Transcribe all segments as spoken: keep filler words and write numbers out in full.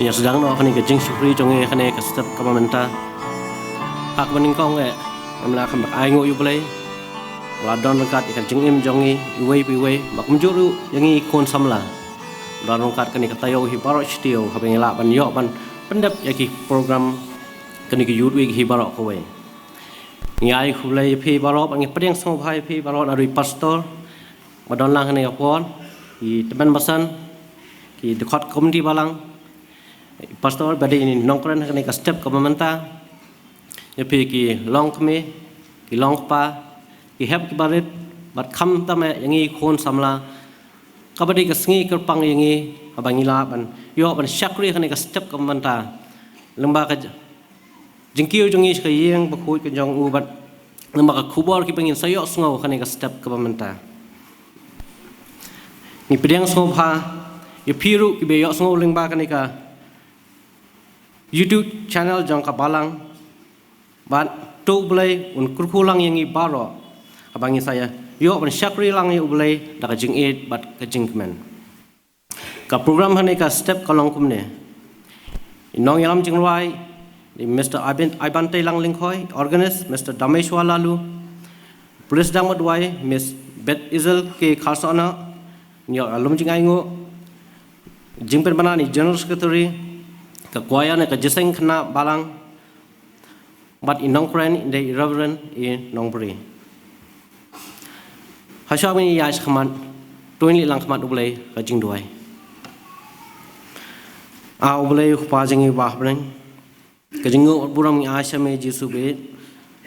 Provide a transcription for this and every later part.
Ïa sdang noh kane ka jingshakri jong ngi kane ka step kaba mynta. Ha kaba nyngkong eh, ngam lah kham bak ai nguh ïa U Blei. Ba la don ryngkat ïa ka jingim jong ngi iwei pa iwei, ba kumjuh ruh ïa ngi khun samla. Don ryngkat kane ka taïew hi baroh shi taïew, haba ngi lah ban ïoh ban pyndep ïa ki program kane ka Youth Week hi baroh kawei. Ngi ai khublei ïa phi baroh, ba ngi pdiang sngewbha ïa phi baroh, naduh i pastor ba don lang kane ka por, i tymmen basan, ki dkhot committee balang, i pastor ba dei i nongkren ha kane ka step kaba mynta, ïa phi ki longkmie, ki longkpa, ki hep ki barit, bad khamtam eh ïa ngi khun samla, kaba dei ka sngi kyrpang ïa ngi, haba ngi lah ban ïoh ban shakri ha kane ka step kaba mynta. Lyngba ka j-, jingkiew jong ngi sha ka ïing bakhuid ka jong u bad lyngba ka khubor kiba ngin sa ïohsngew ha kane ka step kaba mynta. Ngi pdiang sngewbha ïa phi ruh kiba ïohsngew lyngba kane ka YouTube channel jong ka balang. Bad to U Blei un kyrkhu lang ïa ngi baroh, haba ngi sa ïa ïoh ban shakri lang ïa U Blei da ka jingïeit bad ka jingkmen. Ka program ha kane ka step ka long kumne. I nongïalam jingrwai, i Mister Iban, Iban Teilang Lyngkhoi, organist, Mister Dameshwar Laloo, Police dang ma duwai, Miss Beth Izel K Kharsohna, ngi ïoh lum jingainguh, jingpynbna na i General Secretary, ka choir na ka Jingïaseng Khynnah balang, bad i nongkren i dei i Reverend i Nongbri. Hashwa ban ïaid shakhmat, to ngin leit lang khmat U Blei ha ka jingduwai. A U Blei U Kpa jong ngi uba ha bneng, ka jingnguh bad burom ngi ai sha me Jisu baieit.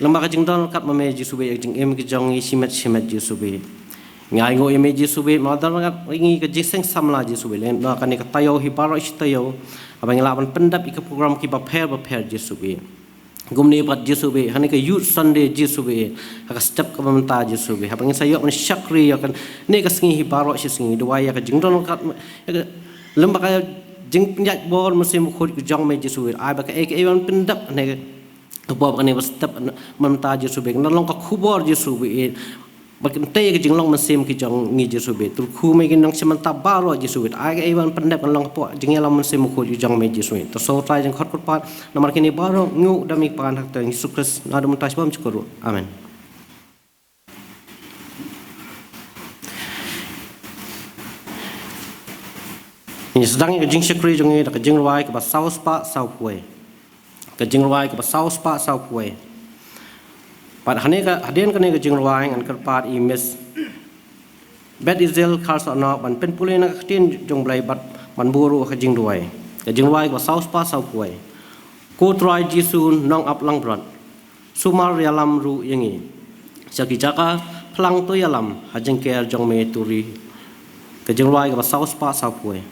Lyngba ka jingdon ryngkat ma me Jisu baieit, ka jingim ka jong ngi shimet shimet Jisu baieit. Ngi ainguh ïa me Jisu baieit, ma don ryngkat ïa ngi ka jingïaseng samla Jisu baieit. Lyngba kane ka taïew hi baroh shi taïew, haba ngi lah ban pyndep ïa ki program kiba pher bapher Jisu baieit. Kumne pat Jisu baieit, ha kane ka Youth Sunday Jisu baieit, ha ka step kaba mynta Jisu baieit, haba ngin sa ïoh ban shakri ïa kane ka sngi hi baroh shi sngi, duwai ïa ka jingdon ryngkat, ïa ka, lyngba ka jingpynïaid bor Mynsiem Bakhuid ka jong me Jisu baieit, ai ba kaei kaei ban pyndep ha kane ka por, ha kane ka step mynta Jisu baieit, kan long ka khubor Jisu baieit, ba kan tei ka jinglong mynsiem ka jong ngi Jisu baieit. To kyrkhu me ki nongshim bynta baroh Jisu baieit, ai kaei ban pyndep kan long ka por jingïalam Mynsiem Bakhuid ka jong me Jisu baieit. To sngewthuh jingkhot kyrpad namar kine baroh nguh da me Kpa ha ka kyrteng Jisu Khrist, naduh mynta sha bymjukut ruh. Amen. Ngi sdang ïa ka jingshakri jong ngi da ka jingrwai kaba saw spah saw phew wei. Ka jingrwai kaba saw spah saw phew wei. Bad hane ka, hadien kane ka jingrwai ngan kyrpad ïa i Miss Beth Izel Kharsohna ban pynpule na ka ktien jong U Blei bad ban buh ruh ka jingduwai. Ka jingrwai kaba saw spah saw phew wei. Ko Trai Jisu nongap langbrot, sumar ïalam ruh ïa ngi sha ki jaka phlang to ïalam, ha jingker jong me to ri. Ka jingrwai kaba saw spah saw phew wei.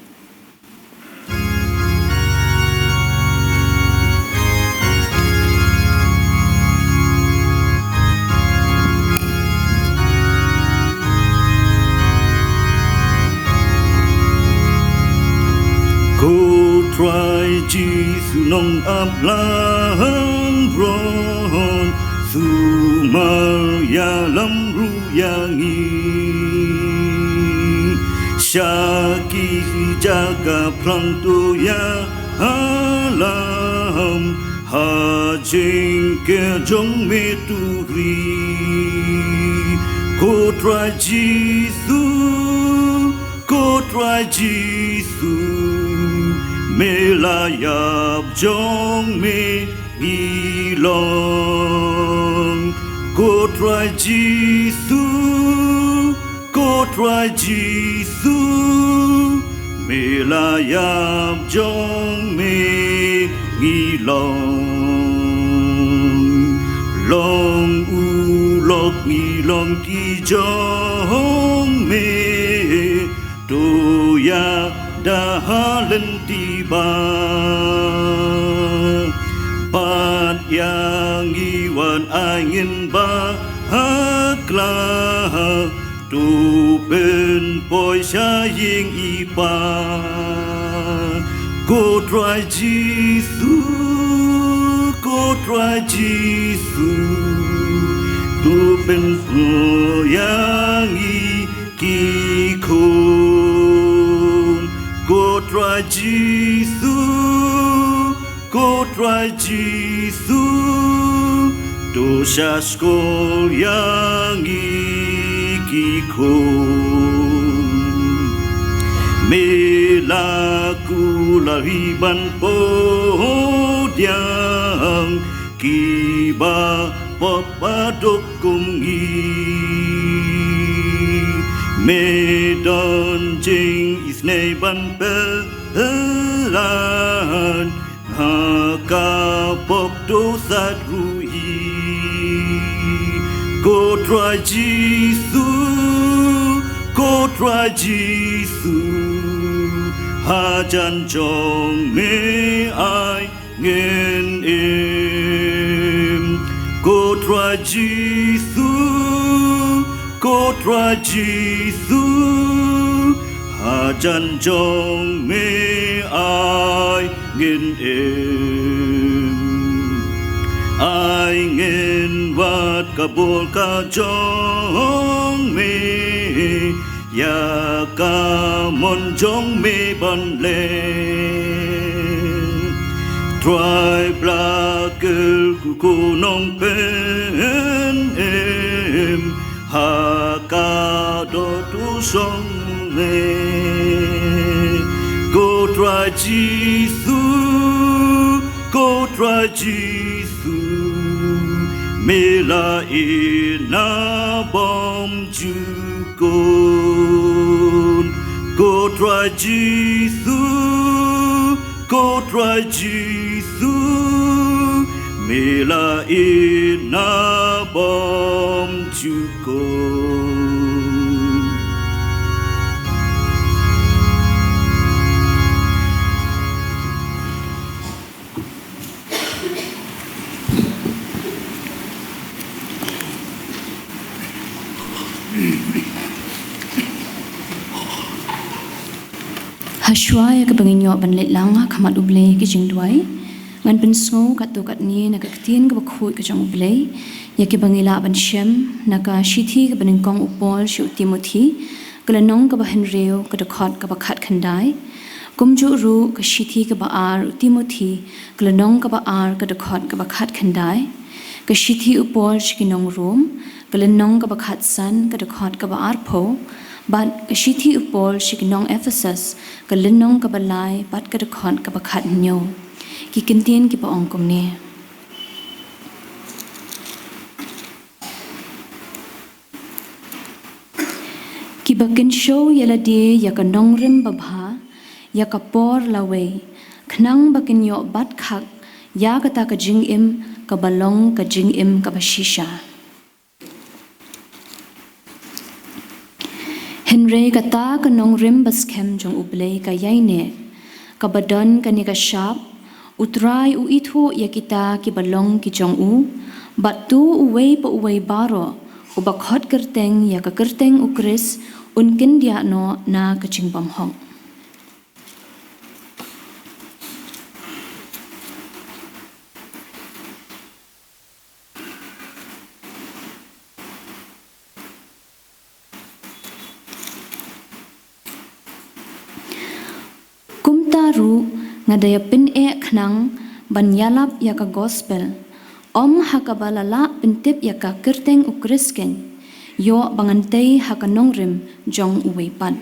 Ko Trai Jisu nongap langbrot, sumar ïalam ruh ïa ngi sha ki jaka phlang to ïalam, ha jingker jong me to ri. Ko Trai Jisu, ko Trai Jisu, me la ïap, jong me ngi long. Ko Trai Jisu, ko Trai Jisu, me la ïap, jong me ngi long. Long u lok ngi long ki jong me, to ïada ha lynti bah. Bad ïa ngi wan ai ngin bakla, to pynpoi sha ïing i Kpa. Ko Trai Jisu, ko Trai Jisu, to pynpoi ïa ngi ki khun. Ko Trai Jisu, Ko Trai Jisu, to sha skor ïa ngi ki khun. Me la kular hi ban pdiang kiba pop baduk kum ngi. Me don jingisynei ban pynlait ha ka pop to sat ruh hi. Ko Trai Jisu, ko Trai Jisu, hajan jong me ai ngin im. Ko Trai Jisu, ko Trai Jisu, hajan jong me ai ngin im. Ai ngin wad ka bor ka jong me ïa ka mon jong me ban leh. Trai Blei, kyrkhu ko Nongpynim ha ka dohnud jong me. Ko Trai Jisu, ko Trai Jisu, me la ïehnoh bymjukut. Ko Trai Jisu, ko Trai Jisu, me la ïehnoh bymjukut. Hashwa ïa kaba ngin ïoh ban leit lang ha khmat U Blei ki jingduwai, ngan pynsngew katto katne na ka ktien kaba khuid ka jong U Blei ïa kiba ngi lah ban shem na ka shithi kaba nyngkong u Paul sha u Timothi, ka lynnong kaba hynriew, ka dkhot kaba khatkhyndai. Kumjuh ruh ka shithi kaba ar u Timothi, ka lynnong kaba ar, ka dkhot kaba khatkhyndai. Ka shithi u Paul sha ki nong Rom, ka lynnong kaba khatsan, ka dkhot kaba arphew. Bad ka shithi u Paul sha ki nong Ephesus, ka lynnong kaba lai, bad ka dkhot kaba khathynñiew. Ki kyntien kiba ong kumne. Kiba kynshew ïa lade ïa ka nongrim babha ïa ka por lawei, khnang ba kin ïoh bat khak ïa kata ka jingim kaba long ka jingim kaba shisha. Hynrei kata ka nongrim baskhem jong U Blei ka ïaineh, kaba don kane ka shap, U Trai u ithuh ïa kita kiba long ki jong u, bad to uwei pa uwei baroh uba khot kyrteng ïa ka kyrteng U Khrist un kyndiah noh na ka jingbymhok. Kumta ruh nga da ïa pyneh khnang ban ïalap ïa ka gospel, ym ha kaba la lah pyntip ïa ka kyrteng U Khrist keiñ, ïoh ba ngan tei ha ka nongrim jong uwei pat.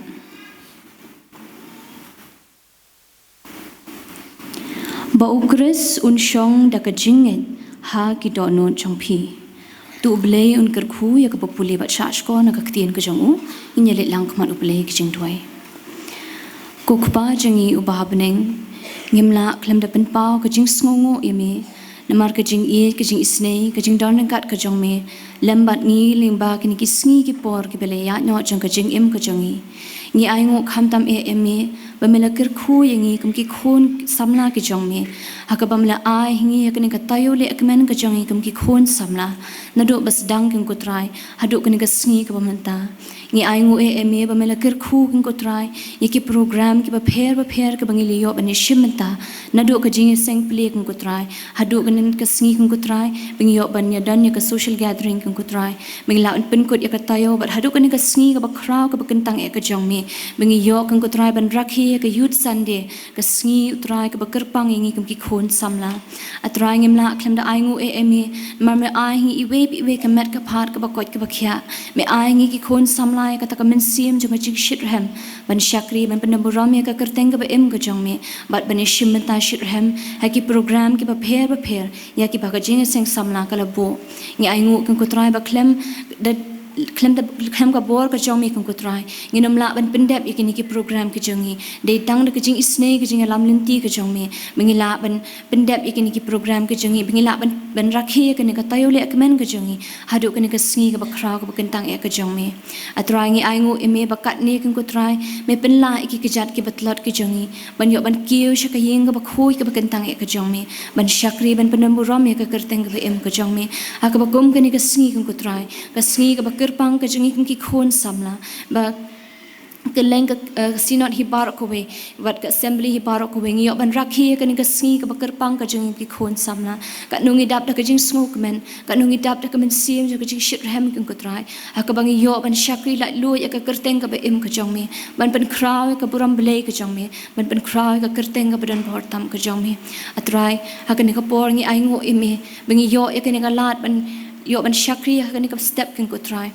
Ba U Khrist un shong da ka jingngeit ha ki dohnud jong phi. To U Blei un kyrkhu ïa kaba pule bad shahshkor na ka ktien ka jong u. Ngin ïa leit lang khmat U Blei ki jingduwai. Ko Kpa jong ngi uba ha bneng, ngim lah khlem da pynpaw ka jingsngewnguh ïa me namar ka jingïeit, ka jingisynei, ka jingdon ryngkat ka jong me lem bad ngi lyngba kine ki sngi ki por kiba la ïaid noh jong ka jingim ka jong ngi. Ngi ainguh khamtam eh ïa me ba me la kyrkhu ïa ngi kum ki khun samla ki jong me, ha kaba me la ai ha ngi ïa kane ka taïew leh kmen ka jong ngi kum ki khun samla. naduh ba sdang, Kynrad ko Trai, haduh kane ka sngi kaba mynta. Ngi ainguh ïa Me ba Me la kyrkhu, Kynrad ko Trai, ïa ki program kiba pher bapher kiba ngi la ïoh ban ïashim mynta, naduh ka jingïaseng plie, Kynrad ko Trai, haduh kane ka sngi, Kynrad ko Trai, ba ngi ïoh ban ïadon ïa ka social gathering, Kynrad ko Trai, ba ngi lah ban pynkut ïa ka taïew, bad haduh kane ka sngi kaba khraw kaba kyntang eh ka jong Me, ba ngi ïoh, Kynrad ko Trai, ban rakhe ïa ka Youth Sunday, ka sngi, U Trai, kaba kyrpang ïa ngi kum ki khun samla. A Trai, ngim lah khlem da ainguh eh ïa Me, namar Me ai ha ngi iwei pa iwei ka met ka phad kaba koit kaba khiah. Me ai ha ngi ki khun samla ïa kata ka mynsiem jong ka jingshitrhem ban shakri, ban pyndonburom ïa ka kyrteng kaba im ka jong Me, bad ban ïashim bynta shitrhem ha ki program kiba pher bapher ïa kiba ka jingïaseng samla ka la buh. Ngi ainguh, Kynrad ko Trai, ba khlem da, khlem da, khlem ka bor ka jong Me, Kynrad ko Trai, ngin ym lah ban pyndep ïa kine ki program ki jong ngi. Dei tang da ka jingisynei, ka jingïalam lynti ka jong Me ba ngi lah ban pyndep ïa kine ki program ki jong ngi, ba ngi lah ban, ban rakhe ïa kane ka taïew lehkmen ka jong ngi, haduh kane ka sngi kaba khraw kaba kyntang eh ka jong Me. A Trai, ngi ainguh ïa Me ba katne, Kynrad ko Trai, Me pynlah ïa ki kjat kiba tlot ki jong ngi ban ïoh ban kiew sha ka ïing kaba khuid kaba kyntang eh ka jong Me, ban shakri, ban pyndonburom ïa ka kyrteng kaba im ka jong Me. Ha kaba kum kane ka sngi, Kynrad ko Trai, ka sngi kaba kyrpang ka jong ngi kum ki khun samla, ba kylleng ka, eh, ka synod hi baroh kawei, wat ka assembly hi baroh kawei, ngi ïoh ban rakhe ïa kane ka sngi kaba kyrpang ka jong ngi ki khun samla. Katno ngi dap da ka jingsngewkmen, katno ngi dap da ka mynsiem jong ka jingshitrhem, Kynrad ko Trai, ha kaba ngi ïoh ban shakri laitluid ïa ka kyrteng kaba im ka jong Me, ban pynkhraw ïa ka burom Blei ka jong Me, ban pynkhraw ïa ka kyrteng kaba donbor tam ka jong Me. A Trai, ha kane ka por ngi ainguh ïa Me ba ngi ïoh ïa kane ka lad ban ïoh ban shakri ha kane ka step, Kynrad ko Trai.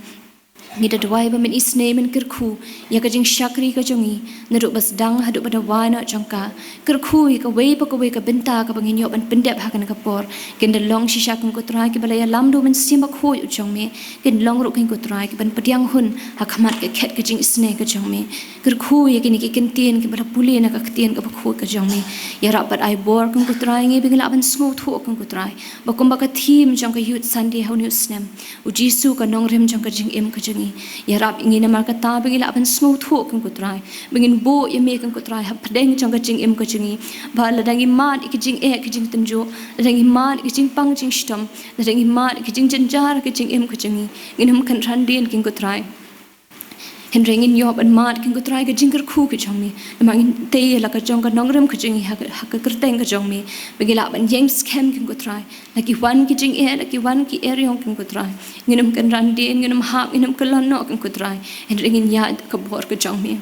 Ngi da duwai ba Men isynei, Men kyrkhu ïa ka jingshakri ka jong ngi, naduh ba sdang haduh ba da wai noh jong ka. Kyrkhu ïa kawei pa kawei ka bynta kaba ngin ïoh ban pyndep ha kane ka por. Kin da long shisha, Kynrad ko Trai, kiba la ïalam da U Mynsiem Bakhuid u jong Me. Kin long ruh, Kynrad ko Trai, kiban pdiang hun ha khmat ka khet ka jingisynei ka jong Me. Kyrkhu ïa kine ki ktien kiba la pule na ka Ktien kaba khuid ka jong Me. Ïarap bad ai bor, Kynrad ko Trai, ïa ngi ba ngin lah ban sngewthuh, Kynrad ko Trai, ba kumba ka theme jong ka Youth Sunday ha une u snem, U Jisu ka nongrim jong ka jingim ka jong ngi. Ïarap ïa ngi namar kata ba ngin lah ban sngewthuh, Kynrad ko Trai, ba ngin buh ïa Me, Kynrad ko Trai, hapdeng jong ka jingim ka jong ngi. Ba lada ngi mad ïa ki jingeh ki jingtynjuh, lada ngi mad ïa ki jingpang jingshitom, lada ngi mad ïa ki jingjynjar ha ka jingim ka jong ngi, ngin ym kynran dien, Kynrad ko Trai. Hynrei ngin ïoh ban mad, Kynrad ko Trai, ka jingkyrkhu ka jong Me, namar ngin tei ïa la ka jong ka nongrim ka jong ngi ha ka, ha ka kyrteng ka jong Me, ba ngin lah ban ïeng skhem, Kynrad ko Trai. La ki wan ki jingeh, la ki wan ki eriong, Kynrad ko Trai, ngin ym kynran dien, ngin ym hap, ngin ym kyllon noh, Kynrad ko Trai. Hynrei ngin ïaid da ka bor ka jong Me.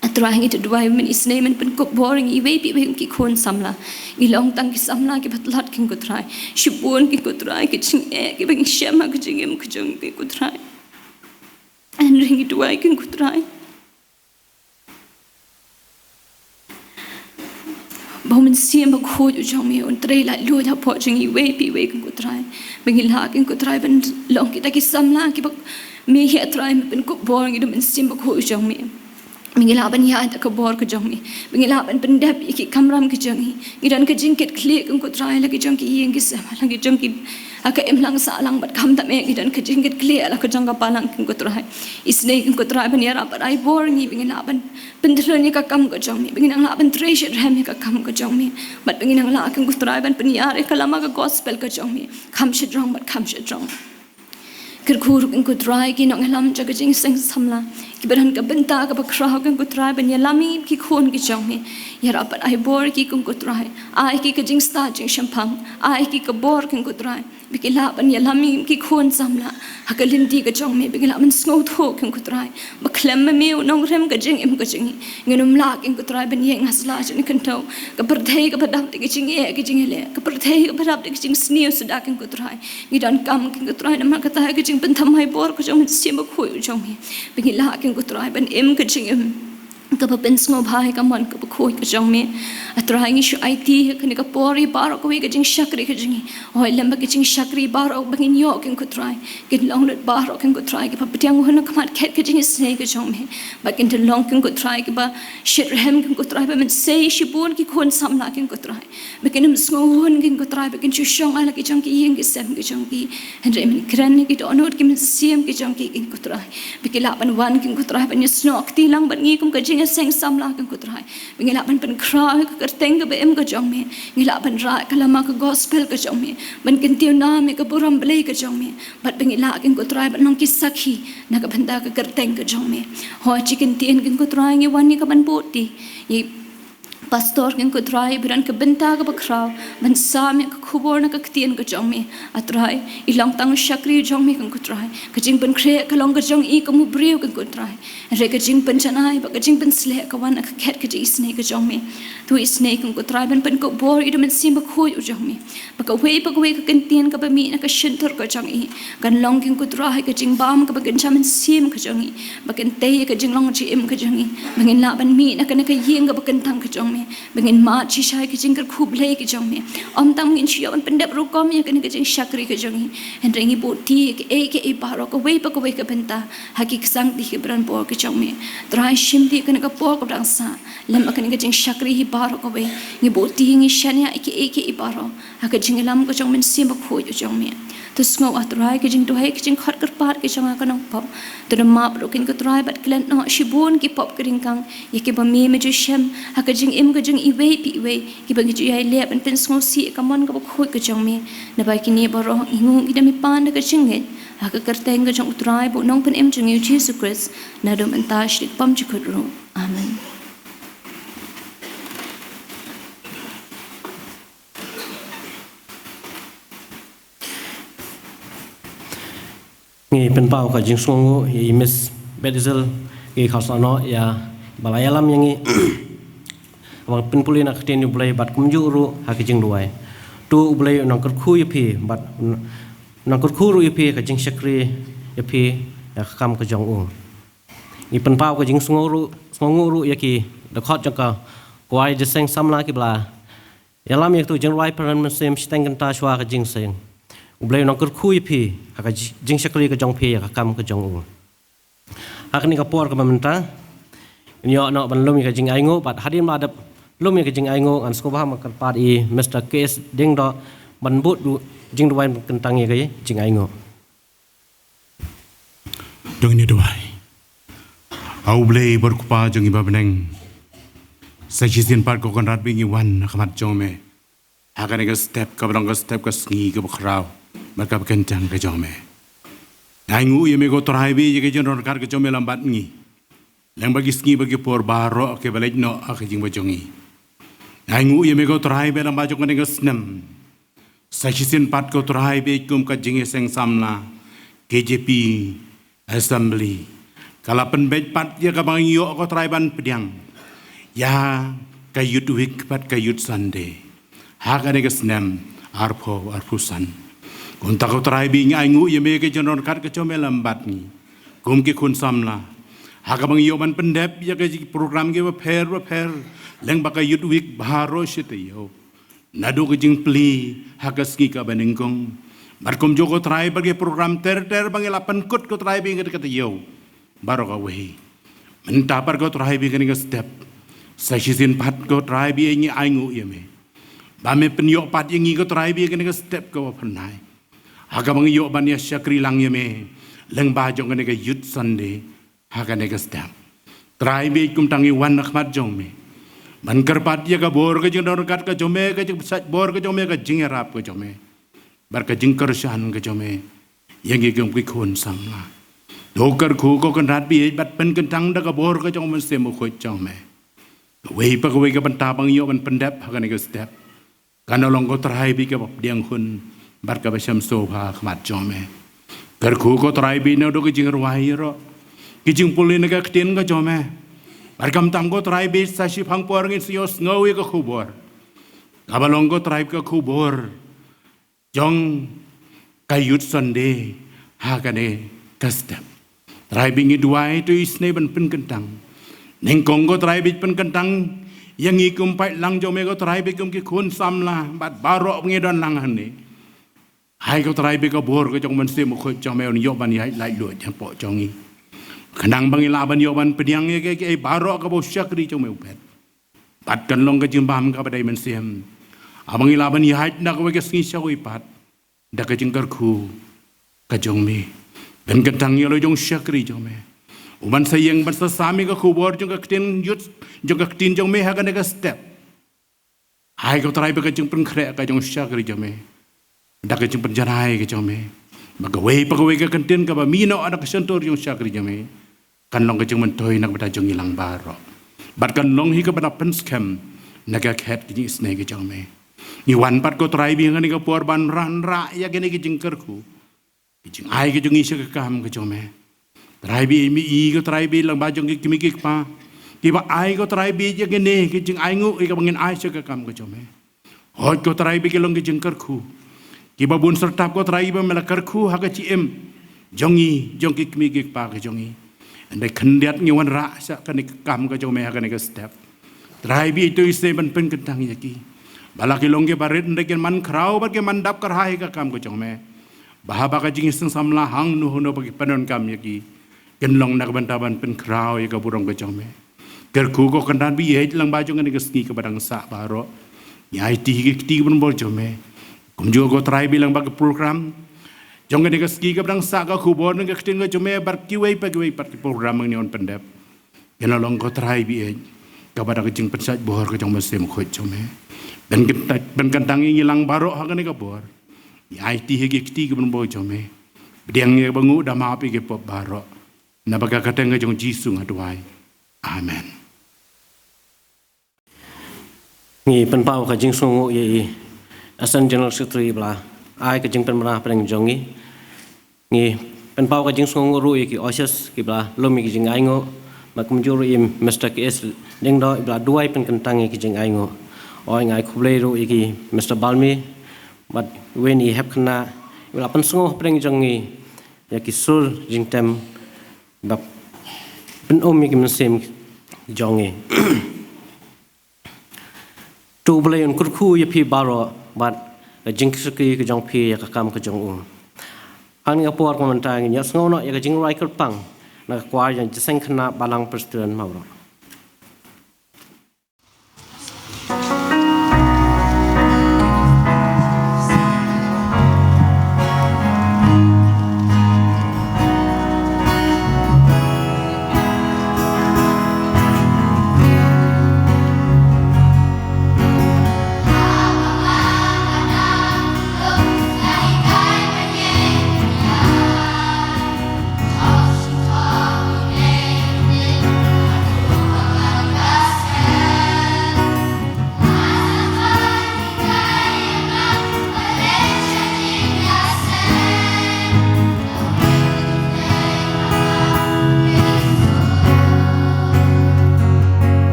A Trai, ngi da duwai ba Men isynei, Men pynkup bor ïa ngi iwei pa iwei ki khun samla. Ngi long tang ki samla kiba tlot, Kynrad ko Trai. Shibun, Kynrad ko Trai, ki jingeh kiba ngi shem ha ka jingim ka jong ngi, Kynrad ko Trai. Hynrei ngi duwai, Kynrad ko Trai, ba U Mynsiem Bakhuid u jong Me un trei laitluid hapoh jong ngi iwei pa iwei, Kynrad ko Trai. Ba ngin lah, Kynrad ko Trai, ban long kita ki samla kiba Me, A Trai, Me pynkup bor ïa ngi da U Mynsiem Bakhuid u jong Me. Ba ngin lah ban ïaid da ka bor ka jong Me. Ba ngin lah ban pyndep ïa ki kamram ki jong ngi. Ngi don ka jingkitkhlieh, Kynrad ko Trai, la ki jong ki ïing ki sem, la ki jong ki, ha ka imlang sahlang, bad khamtam eh ngi don ka jingkitkhlieh la ka jong ka balang, Kynrad ko Trai. Isynei, Kynrad ko Trai, ban ïarap bad ai bor ïa ngi ba ngin lah ban pyndhkiew ïa ka kam ka jong Me, ba ngin nang lah ban trei shitrhem ïa ka kam ka jong Me, bad ba ngin nang lah, Kynrad ko Trai, ban pynïar ïa ka lama ka gospel ka jong Me kham shajrong bad kham shajrong. Kyrkhu ruh, Kynrad ko Trai, ki nongïalam jong ka jingïaseng samla, kiba don ka bynta kaba khraw, Kynrad ko Trai, ban ïalam ïa ki khun ki jong Me. Ïarap bad ai bor ïa ki, Kynrad ko Trai. Ai ïa ki ka jingstad jingshemphang, ai ïa ki ka bor, Kynrad ko Trai, ba ki lah ban ïalam ïa ki khun samla ha ka lynti ka jong Me, ba ki lah ban sngewthuh, Kynrad ko Trai, ba khlem ma Me, U Nongrim ka jingim ka jong ngi, ngin ym lah, Kynrad ko Trai, ban ïeng ha sla jong ka khyndew. Ka pyrthei kaba dap da ki jingeh ki jingïaleh, ka pyrthei kaba dap da ki jingsniew suda, Kynrad ko Trai, ngi donkam, Kynrad ko Trai, namar kata ka jingpynthymmai bor ka jong U Mynsiem Bakhuid u jong Me, ba ngin lah, Kynrad ko Trai, ban im ka jingim kaba pynsngewbha ïa ka mon kaba khuid ka jong Me. A Trai, ngi shu aiti ha kane ka por ïa baroh kawei ka jingshakri ka jong ngi. Hooid, lem bad ka jingshakri baroh ba ngin ïoh, Kynrad ko Trai, kin long lut baroh, Kynrad ko Trai, kiba pdiang hun ha khmat khet ka jingisynei ka jong Me. Bad kin long, Kynrad ko Trai, kiba shitrhem, Kynrad ko Trai, ba mynsiem shibun ki khun samla, Kynrad ko Trai, ba kin ym sngewhun, Kynrad ko Trai, ba kin shu shong ha la ki jong ki ïing ki sem ki jong ki. Hynrei Men kren ïa ki dohnud ki mynsiem ki jong ki, Kynrad ko Trai, ba ki lah ban wan, Kynrad ko Trai, ban ïasnoh kti lang bad ngi kum ka jing ïaseng samla, ko Trai, ba ngi lah ban pynkhraw ïa ka kyrteng kaba im ka jong me. Ngi lah ban rah ka lama ka gospel ka jong me, ban kyntiew nam ïa ka burom Blei ka jong me. Bad ba ngi lah, ko Trai, ban long ki sakhi na ka bynta ka kyrteng ka jong me. Hooid, shi kyntien, ko Trai, ngi wan ïa ka ban buh ti ïa i pastor, ko Trai, ba don ka bynta kaba khraw ban sam ïa ka khubor na ka ktien ka jong me. A Trai, i long tang u shakri jong me, ko Trai. Ka jingpynkhreh ka long ka jong i kum u briew, ko Trai. Hynrei ka jingpynjanai bad ka jingpynsleh ka wan na ka khet ka jingisynei ka jong me. To isynei, ko Trai, ban pynkup bor ïa u Mynsiem Bakhuid u jong me, ba kawei pa kawei ka kyntien kaba mih na ka shyntur ka jong i kan long, ko Trai, ka jingbam kaba kynja mynsiem ka jong i, ba kan tei ïa ka jinglong jingim ka jong i, ba ngin lah ban mih na kane ka ïing kaba kyntang ka jong me, ba ngin mad shisha ïa ka jingkyrkhu Blei ka jong me. Ym tang ba ngin shu ïoh ban pyndep rukom ïa kane ka jingshakri ka jong i, hynrei ngi buh ti ïa kiei kiei baroh, kawei pa kawei ka bynta, ha ki ksangti kiba don bor ki jong me. Trai, shim ti ïa kane ka por kaba dang sah lem ha kane ka jingshakri hi baroh kawei. Ngi buh ti, ngi shaniah ïa kiei kiei baroh ha ka jingïalam ka jong u Mynsiem Bakhuid u jong me. To sngew, A Trai, ka jingduwai, ka jingkhot kyrpad ka jong nga ka nongpop. To da map ruh, ko Trai, bad klet noh shibun ki pop ki ryngkang ïa kiba me, me ju shem ha ka jingim ka jong iwei pa iwei, kiba ngi ju ïai leh ban pynsngewsih ïa ka mon kaba khuid ka jong me. Naba kine baroh ngi nguh, ngi da, ngi pan da ka jingngeit ha ka kyrteng ka jong U Trai bad U Nongpynim jong ngi U Jisu Khrist, naduh mynta sha la ki pop jukut ruh. Amen. Ngi pynpaw ka jingsngewnguh ïa i Miss Betzel, ngi khublei noh ïa ba la ïalam ïa ngi, ba pynpule na ka ktien U Blei bad kumjuh ruh ha ka jingduwai. To U Blei un nang kyrkhu ïa phi bad un nang kyrkhu ruh ïa phi ha ka jingshakri ïa phi ïa ka kam ka jong u. Ngi pynpaw ka jingsngewnguh ruh, sngewnguh ruh ïa ki dkhot jong ka kwai Jingïaseng Samla kiba la ïalam ïa kato ka jingrwai phareng mynsiem shiteng kynta shuwa ka jingïaseng. U Blei un nang kyrkhu ïa phi ha ka ji-, jingshakri ka jong phi ïa ka kam ka jong u. Ha kane ka por kaba mynta ngin ïoh noh ban lum ïa ka jingainguh, bad hadien ba la dep lum ïa ka jingainguh, ngan sngewbha ban kyrpad ïa i Mister K S Diengdoh ban bud jingduwai kyntang ïa ka jingainguh. To ngin ïa duwai. A U Blei bad U Kpa jong ngi ba ha bneng, sa shisien pat ko Kynrad ba ngi wan ha khmat jong me ha kane ka step kaba long ka step ka sngi kaba khraw bad kaba kyntang ka jong me. Nga ainguh ïa me ko Trai ba ïa ka jingdon ryngkat ka jong me lem bad ngi lyngba ki sngi bad ki por baroh kiba leit noh ha ka jingim ka jong ngi. Nga ainguh ïa me ko Trai ba lyngba jong kane ka snem, sa shisien pat ko Trai ba kum ka Jingïaseng Samla K J P Assembly, ka la pynbeit pat ïa kaba ngi ïoh ko Trai ban pdiang ïa ka Youth Week bad ka Youth Sunday ha kane ka snem arphew arphew san. Kumta ko Trai ba ngi ainguh ïa me ka jingdon ryngkat ka jong me lem bad ngi kum ki khun samla ha kaba ngi ïoh ban pyndep ïa ka program kiba pher bapher lyngba ka Youth Week baroh shi taïew, naduh ka jingplie ha ka sngi kaba nyngkong. Bad kumjuh ko Trai bad ki program ter ter ba ngi la pynkut ko Trai ba ïa ka taïew baroh kawei. Mynta pat ko Trai ba ïa kane ka step, sa shisien pat ko Trai ba ngi ainguh ïa me ba me pynïoh pat ïa ngi ko Trai ba ïa kane ka step kaba phyrnai ha kaba ngi ïoh ban ïa shakri lang ïa me lyngba jong kane ka Youth Sunday ha kane ka step. Trai ba kumta ngi wan ha khmat jong me ban kyrpad ïa ka bor ka jingdon ryngkat ka jong me, ka jingpynshlur bor ka jong me, ka jingïarap ka jong me bad ka jingkyrshan ka jong me ïa ngi kum ki khun samla. To kyrkhu ko Kynrad ba ïeit bad pynkyntang da ka bor ka jong u Mynsiem Bakhuid jong me. Kawei pa kawei ka bynta ba ngi ïoh ban pyndep ha kane ka step, kan long ko Trai ba kaba pdiang hun bad kaba shem sngewbha ha khmat jong me. Kyrkhu ko Trai ba naduh ka jingrwai ruh, ka jingpule na ka ktien ka jong me, bad khamtam ko Trai ba sa shiphang por ngin sa ïohsngew ïa ka khubor kaba long ko Trai ka khubor jong ka Youth Sunday ha kane ka step. Trai ba ngi duwai to isynei ban pynkyntang. Nyngkong ko Trai ba pynkyntang ïa ngi kum paidlang jong me ko Trai ba kum ki khun samla bad baroh ba ngi don lang hangne. Ai ko Trai ba ka bor ka jong u Mynsiem Bakhuid jong me un ïoh ban ïaid laitluid hapoh jong ngi, khnang ba ngi lah ban ïoh ban pdiang ïa kiei kiei baroh kaba u shakri jong me u phet. Bad kan long ka jingbam kaba dei mynsiem ha ba ngi lah ban ïaid na kawei ka sngi sha kawei pat da ka jingkyrkhu ka jong me. Pynkyntang ïa la jong u shakri jong me. U ban sa ïeng ban sa sam ïa ka khubor jong ka ktien ïeit, jong ka ktien jong me ha kane ka step. Ai ko Trai ba ka jingpynkhreh ka jong u shakri jong me, da ka jingpynjanai ka jong me, ba kawei pa kawei ka kyntien kaba mih noh na ka shyntur jong u shakri jong me kan long ka jingmyntoi na ka bynta jong ngi lang baroh, bad kan long hi kaba da pynskhem na ka khet ka jingisynei ka jong me. Ngi wan pat ko Trai ba ha kane ka por ban wanrah ïa kane ka jingkyrkhu, ka jingai ka jong ngi sha ka kam ka jong me. Trai ba me i ko Trai ba lang ba jong ki kmie ki kpa, kiba ai ko Trai ba ïa kane ka jingainguh ïa kaba ngin ai sha ka kam ka jong me. Hooid ko Trai ba ki long ka jingkyrkhu, kiba bun syrtap ko Trai ba me la kyrkhu ha ka jingim jong ngi, jong ki kmie ki kpa ka jong ngi. Hynrei khyndiat ngi wanrah sha kane ka kam ka jong me ha kane ka step. Trai ba ïa ito i se ban pynkyntang ïa ki, ba la ki long kiba rit hynrei kin man khraw bad kin man dap kyrhai ha ka kam ka jong me, ba haba ka jingïaseng samla hangno hangno ba ki pyndonkam ïa ki, kin long na ka bynta ban pynkhraw ïa ka burom ka jong me. Kyrkhu ko Kynrad ba ïeit lang ba jong kane ka sngi kaba dang sah baroh, ngi aiti ha ki kti ki bynbor jong me. Kumjuh ko Trai ba lang ba ka program jong kane ka sngi kaba dang sah, ka khubor na ka ktien ka jong me, bad kiwei pa kiwei pat ki program ngi wan pyndep, kin long ko Trai ba ïeit kaba da ka jingpynshait bor ka jong u Mynsiem Bakhuid jong me. Pynkyntang, pynkyntang ïa ngi lang baroh ha kane ka por. Ngi aiti ha ki kti ki bynbor jong me. Pdiang ïa kaba nguh da map ïa ki pop baroh. Na ka kyrteng ka jong u Jisu nga duwai. Amen. Ngi pynpaw ka jingsngewnguh ïa i Assistant General Secretary ba la ai ka jingpynbna pdeng jong ngi. Ngi pynpaw ka jingsngewnguh ruh ïa ki ushers kiba la lum ïa ki jingainguh, bad kumjuh ruh ïa i Mister K S Lyngdoh ba la duwai pynkyntang ïa ki jingainguh. Hooid, nga ai khublei ruh ïa ki Mister Balmi bad Win, i hep khynnah, ba la pynsngew pdeng jong ngi ïa ki sur jingtem, bad pynum ïa ki mynsiem jong ngi. To U Blei un kyrkhu ïa phi baroh bad ka jingkyrkhu ka jong phi ïa ka kam ka jong u. Ha kane ka por ka mynta ngin ïa sngew noh ïa ka jingrwai kyrpang na ka kwar jong Jingïaseng Khynnah Balang Presbyterian Mawroh.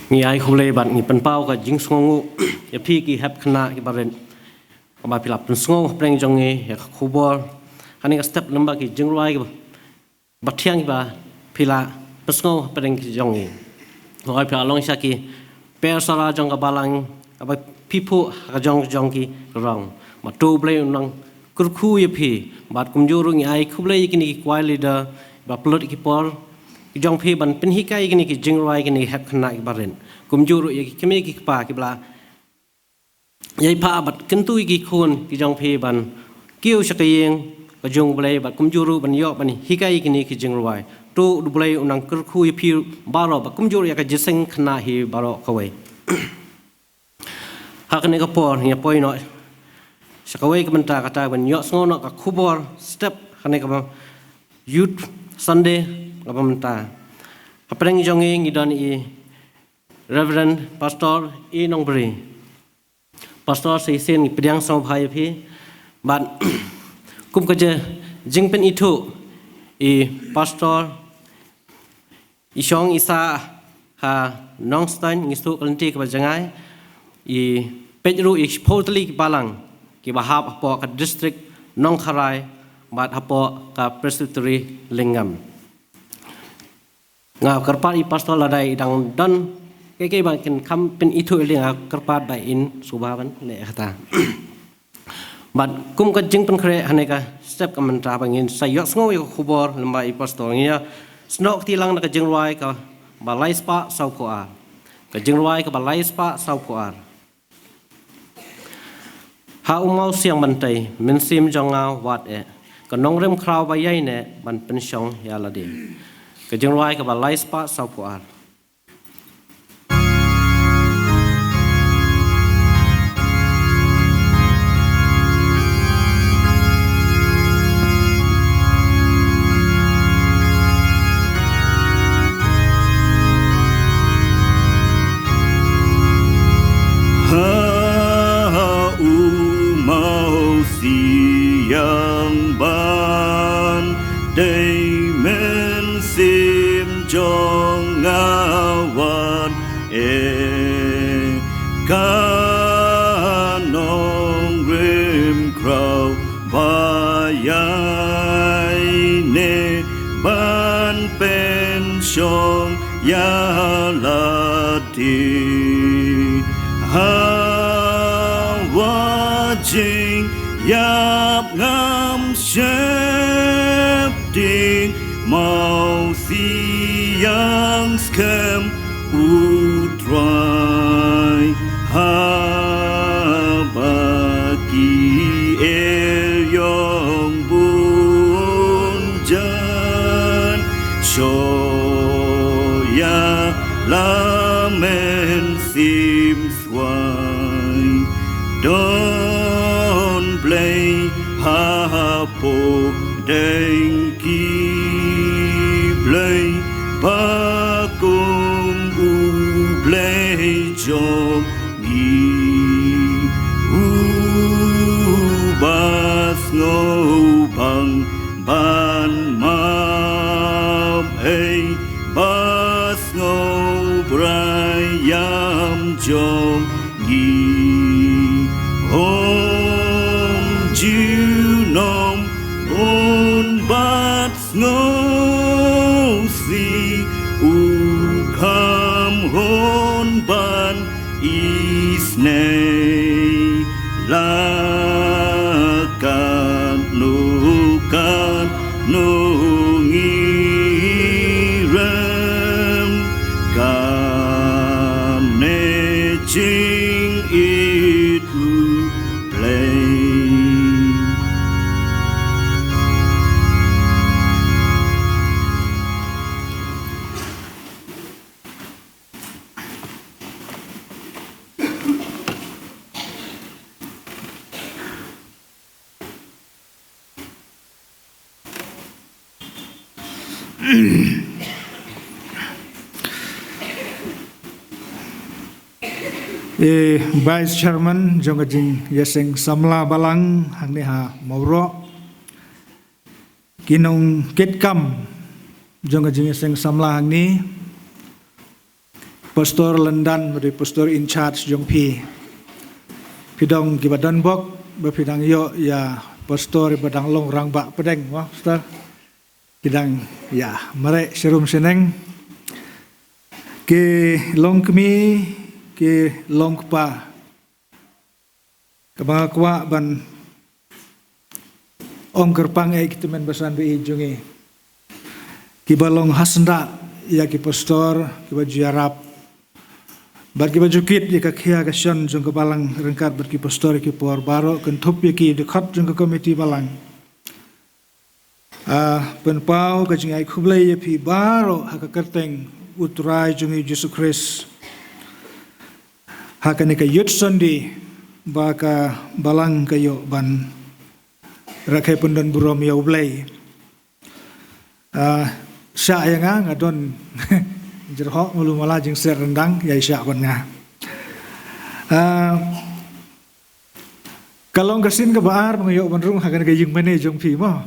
Ngi ai khublei bad ngi pynpaw ka jingsngewnguh ïa phi ki hep khynnah ki barit, kaba phi la pynsngew hapdeng jong ngi ïa ka khubor ha kane ka step lyngba ki jingrwai kiba thiang kiba phi la pynsngew hapdeng ki jong ngi. Ngi ai phi la long sha ki per sara jong ka balang, kaba phi phuh ha ka jong jong ki rong. Bad to U Blei un nang kyrkhu ïa phi. Bad kumjuh ruh ngi ai khublei ïa kine ki choir leader ba pynlut ïa ki por ki jong phi ban pynhikai ïa kine ki jingrwai, kine ki hep khynnah ki barit. Kumjuh ruh ïa ki kmie ki kpa kiba la ïai phah bad kyntu ïa ki khun ki jong phi ban kiew sha ka ïing ka jong U Blei, bad kumjuh ruh ban ïoh ban hikai ïa kine ki jingrwai. To U Blei un nang kyrkhu ïa phi baroh, bad kumjuh ruh ïa ka jingïaseng khynnah hi baroh kawei. Ha kane ka por ngi ïa poi noh sha kawei ka bynta, kata ban ïohsngew noh ka khubor step ha kane ka Youth Sunday kaba mynta. Hapdeng jong ngi ngi don i Reverend Pastor E Nongbri. Pastor, sa shisien ngi pdiang sngewbha ïa phi. Bad kum ka jingpynithuh, i Pastor i shong i sah ha Nongstoiñ, ngi sngewthuh ka lynti kaba jngai. I peit ruh i shiphew tylli ki balang kiba hap hapoh ka district Nongkharai bad hapoh ka Presbytery Lingam. Nga kyrpad i Pastor lada i dang don kaei kaei ba kin kham pynithuh ïa lade, nga kyrpad ba in sngewbha ban leh kata. Bad kum ka jingpynkhreh ha kane ka step ka mynta ba ngin sa ïohsngew ïa ka khubor lyngba i Pastor, ngi ïa snoh kti lang na ka jingrwai kaba lai spah sawphew ar. Ka jingrwai kaba lai spah sawphew ar. Ha u mawsiang ban tei, mynsiem jong nga wat eh, ka nongrim khraw ba ïaineh ban pynshong ïa lade. Ka jingrwai kaba lai spah sawphew ar. Ha u mawsiang ban tei, mynsiem jong nga wat eh, ka nongrim khraw ba ïaineh ban pynshong ïa lade. Ha wa jingïap ngam sheptieng, mawsiang skhem U Trai, haba ki eriong bun jan, shu ïa la mynsiem swai. Don Blei hapoh deng ki blei, ba kum U Blei jong ngi, uba sngewbang ban map ei, ba sngewbha ïam jong ngi. Ong junom bun bad sngewsih, u kham hun ban isynei. La katno katno ngi rem, kane jingïeit U Blei. Eh, Vice Chairman jong ka jingïaseng samla balang hangne ha Mawroh, ki nongkitkam jong ka jingïaseng samla hangne, Pastor London, ba dei pastor in charge jong phi. Phi dang kiba don bok, ba phi dang ïoh ïa pastor ba dang long rangbah pdeng, mo, pastor. Ki dang ïa mareh sharum shaneng. Ki long kmie, ki long kpa. Kaba nga kwah ban ong kyrpang ïa ki tymmen basan ba ïeit jong ngi, kiba long hasnda ïa ki pastor kiba ju ïarap bad kiba ju kit ïa ka khia ka shon jong ka balang ryngkat bad ki pastor ïa ki por baroh, kynthup ïa ki dkhot jong ka komiti balang. Ah, pynpaw ka jingai khublei ïa phi baroh ha ka kyrteng U Trai jong ngi Jisu Khrist. Ha kane ka Youth Sunday ba ka balang ka ïoh ban rakhe pyndon burom ïa U Blei. Ah, shah ïa nga, nga don jyrhoh malu mala jingser ryndang, ïa shah ban nga. Ah, ka long ka sien kaba ar ba nga ïoh ban rung ha kane ka ïingmane jong phi mo.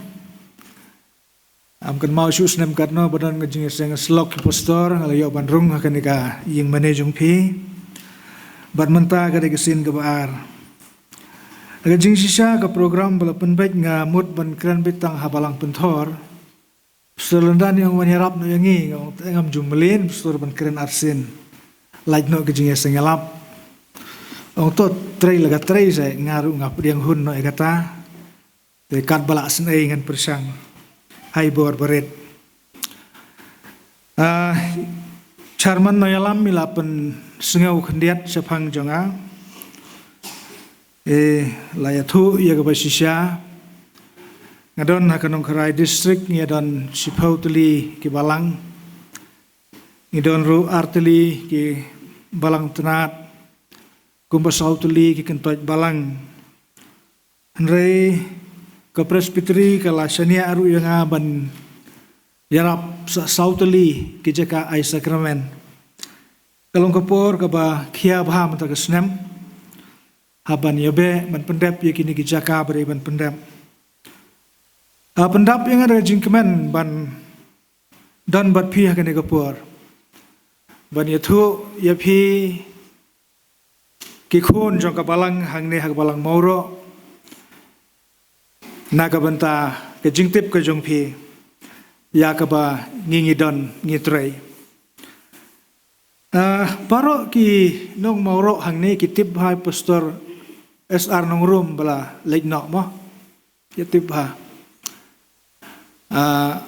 Ym kynmaw shuh snem katno ba don ka jingïaseng slok ki pastor nga la ïoh ban rung ha kane ka ïingmane jong phi. Bad mynta ka dei ka sien kaba ar. Ha ka jingshisha ka program ba la pynbeit nga mut ban kren beit tang ha balang pynthor. Pastor London u ong wan ïarap noh ïa ngi, nga ong te ngam ju mlien pastor ban kren arsien. Lait noh ka jingïaseng ïalap. Ong to trei la ka trei, sa nga ruh nga pdiang hun noh ïa kata. Te katba lah sngewbha ngan pyrshang. Hai bor barit. Ah, Chairman Nongïalam i la pynsngew khyndiat shaphang jong nga. Eh, la ïathuh ïa kaba shisha. Nga don ha ka Nongkharai District, ngi don shiphew tylli ki balang. Ngi don ruh ar tylli ki balang tnat. Kumba saw tylli ki kyntoit balang. Hynrei ka Presbytery ka la shaniah ruh ïa nga ban ïarap sa saw tylli ki jaka ai sakramen. Ka long ka por kaba khia bha mynta ka snem. Hap ban ïabeh ban pyndep ïa kine ki jaka ba dei ban pyndep. Ah, pyndap ïa nga da ka jingkmen ban don bad phi ha kane ka por. Ban ïathuh ïa phi ki khun jong ka balang hangne ha ka balang Mawroh. Na ka bynta ka jingtip ka jong phi ïa kaba ngi ngi don ngi trei. Ah, baroh ki nong Mawroh hangne ki tip bha Pastor S R Nongrum ba la leit noh mo. Ïa tip bha. Ah,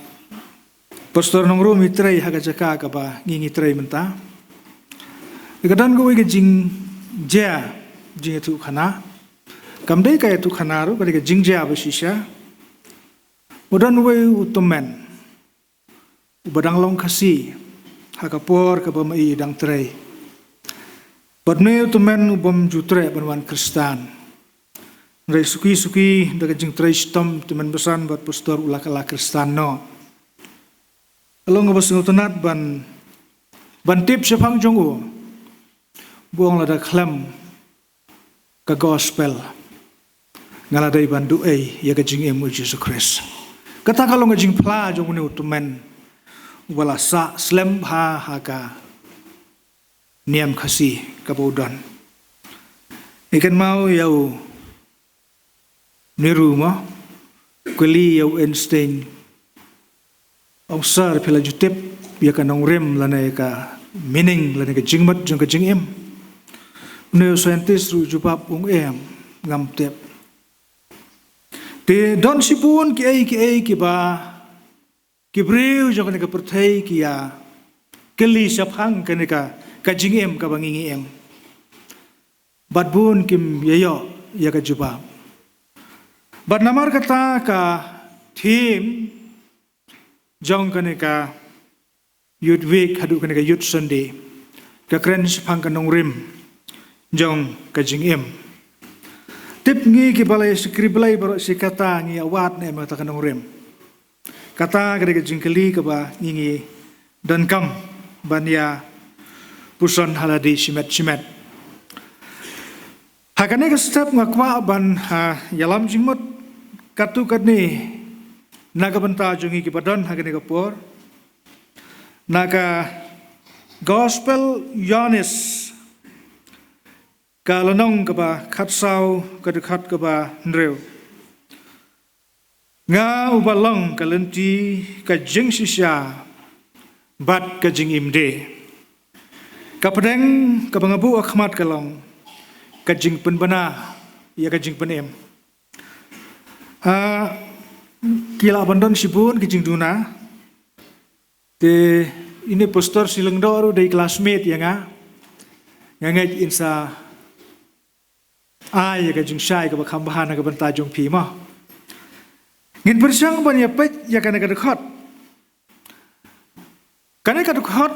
Pastor Nongrum i trei ha ka jaka kaba ngi ngi trei mynta. Ka don kawei ka jingjia, jingïathuhkhana. Kam dei ka ïathuhkhana ruh, ka dei ka jingjia ba shisha. U don uwei u tymmen uba dang long Khasi ha ka por kaba ma i dang trei. Bad une u tymmen u bym ju treh ban wan Khristan. Hynrei suki suki da ka jingtrei shitom tymmen basan bad pastor u la kylla Khristan noh. Ka long kaba sngewtynnat ban, ban tip shaphang jong u. Ba u ong lada khlem ka gospel nga la dei ban duh ei ïa ka jingim u Jisu Khrist. Kata ka long ka jingphla jong une u tymmen uba la sah slem bha ha ka niam Khasi kaba u don. Ngi kynmaw ïa u Nehru mo, kylli ïa u Einstein. Ong sir, phi la ju tip ïa ka nongrim lane ka meaning lane ka jingmut jong ka jingim? Une u scientist ruh u jubab, ong em, ngam tip. Te don shibun kiei kiei kiba ki briew jong kane ka pyrthei ki ïa kylli shaphang kane ka, ka jingim kaba ngi ngi im. Bad bun kim ïa ïoh ïa ka jubab. Bad namar kata ka theme jong kane ka Youth Week haduh kane ka Youth Sunday ka kren shaphang ka nongrim jong ka jingim. Tip ngi kiba la ïa shakri Blei baroh shi katta ngi ïa wad ne em kata ka nongrim. Kata ka dei ka jingkylli kaba ngi ngi donkam ban ïa puson ha lade shimet shimet. Ha kane ka step nga kwah ban, ha, ïalam jingmut katto katne na ka bynta jong ngi kiba don ha kane ka por. Na ka Gospel Ïoannis, ka lynnong kaba khatsaw, ka dkhot kaba hynriew. Nga uba long ka lynti, ka jingshisha bad ka jingim de. Ka pdeng kaba nga buh ha khmat ka long ka jingpynbna ïa ka jingpynim. Ah, ki lah ban don shibun ki jingduna. Te ine pastor Shillingdoh ruh dei classmate ïa nga. Nga ngeit in sa ai ïa ka jingshai kaba kham bha na ka bynta jong phi mo. Ngin pyrshang ban ïa peit ïa kane ka dkhot. Kane ka dkhot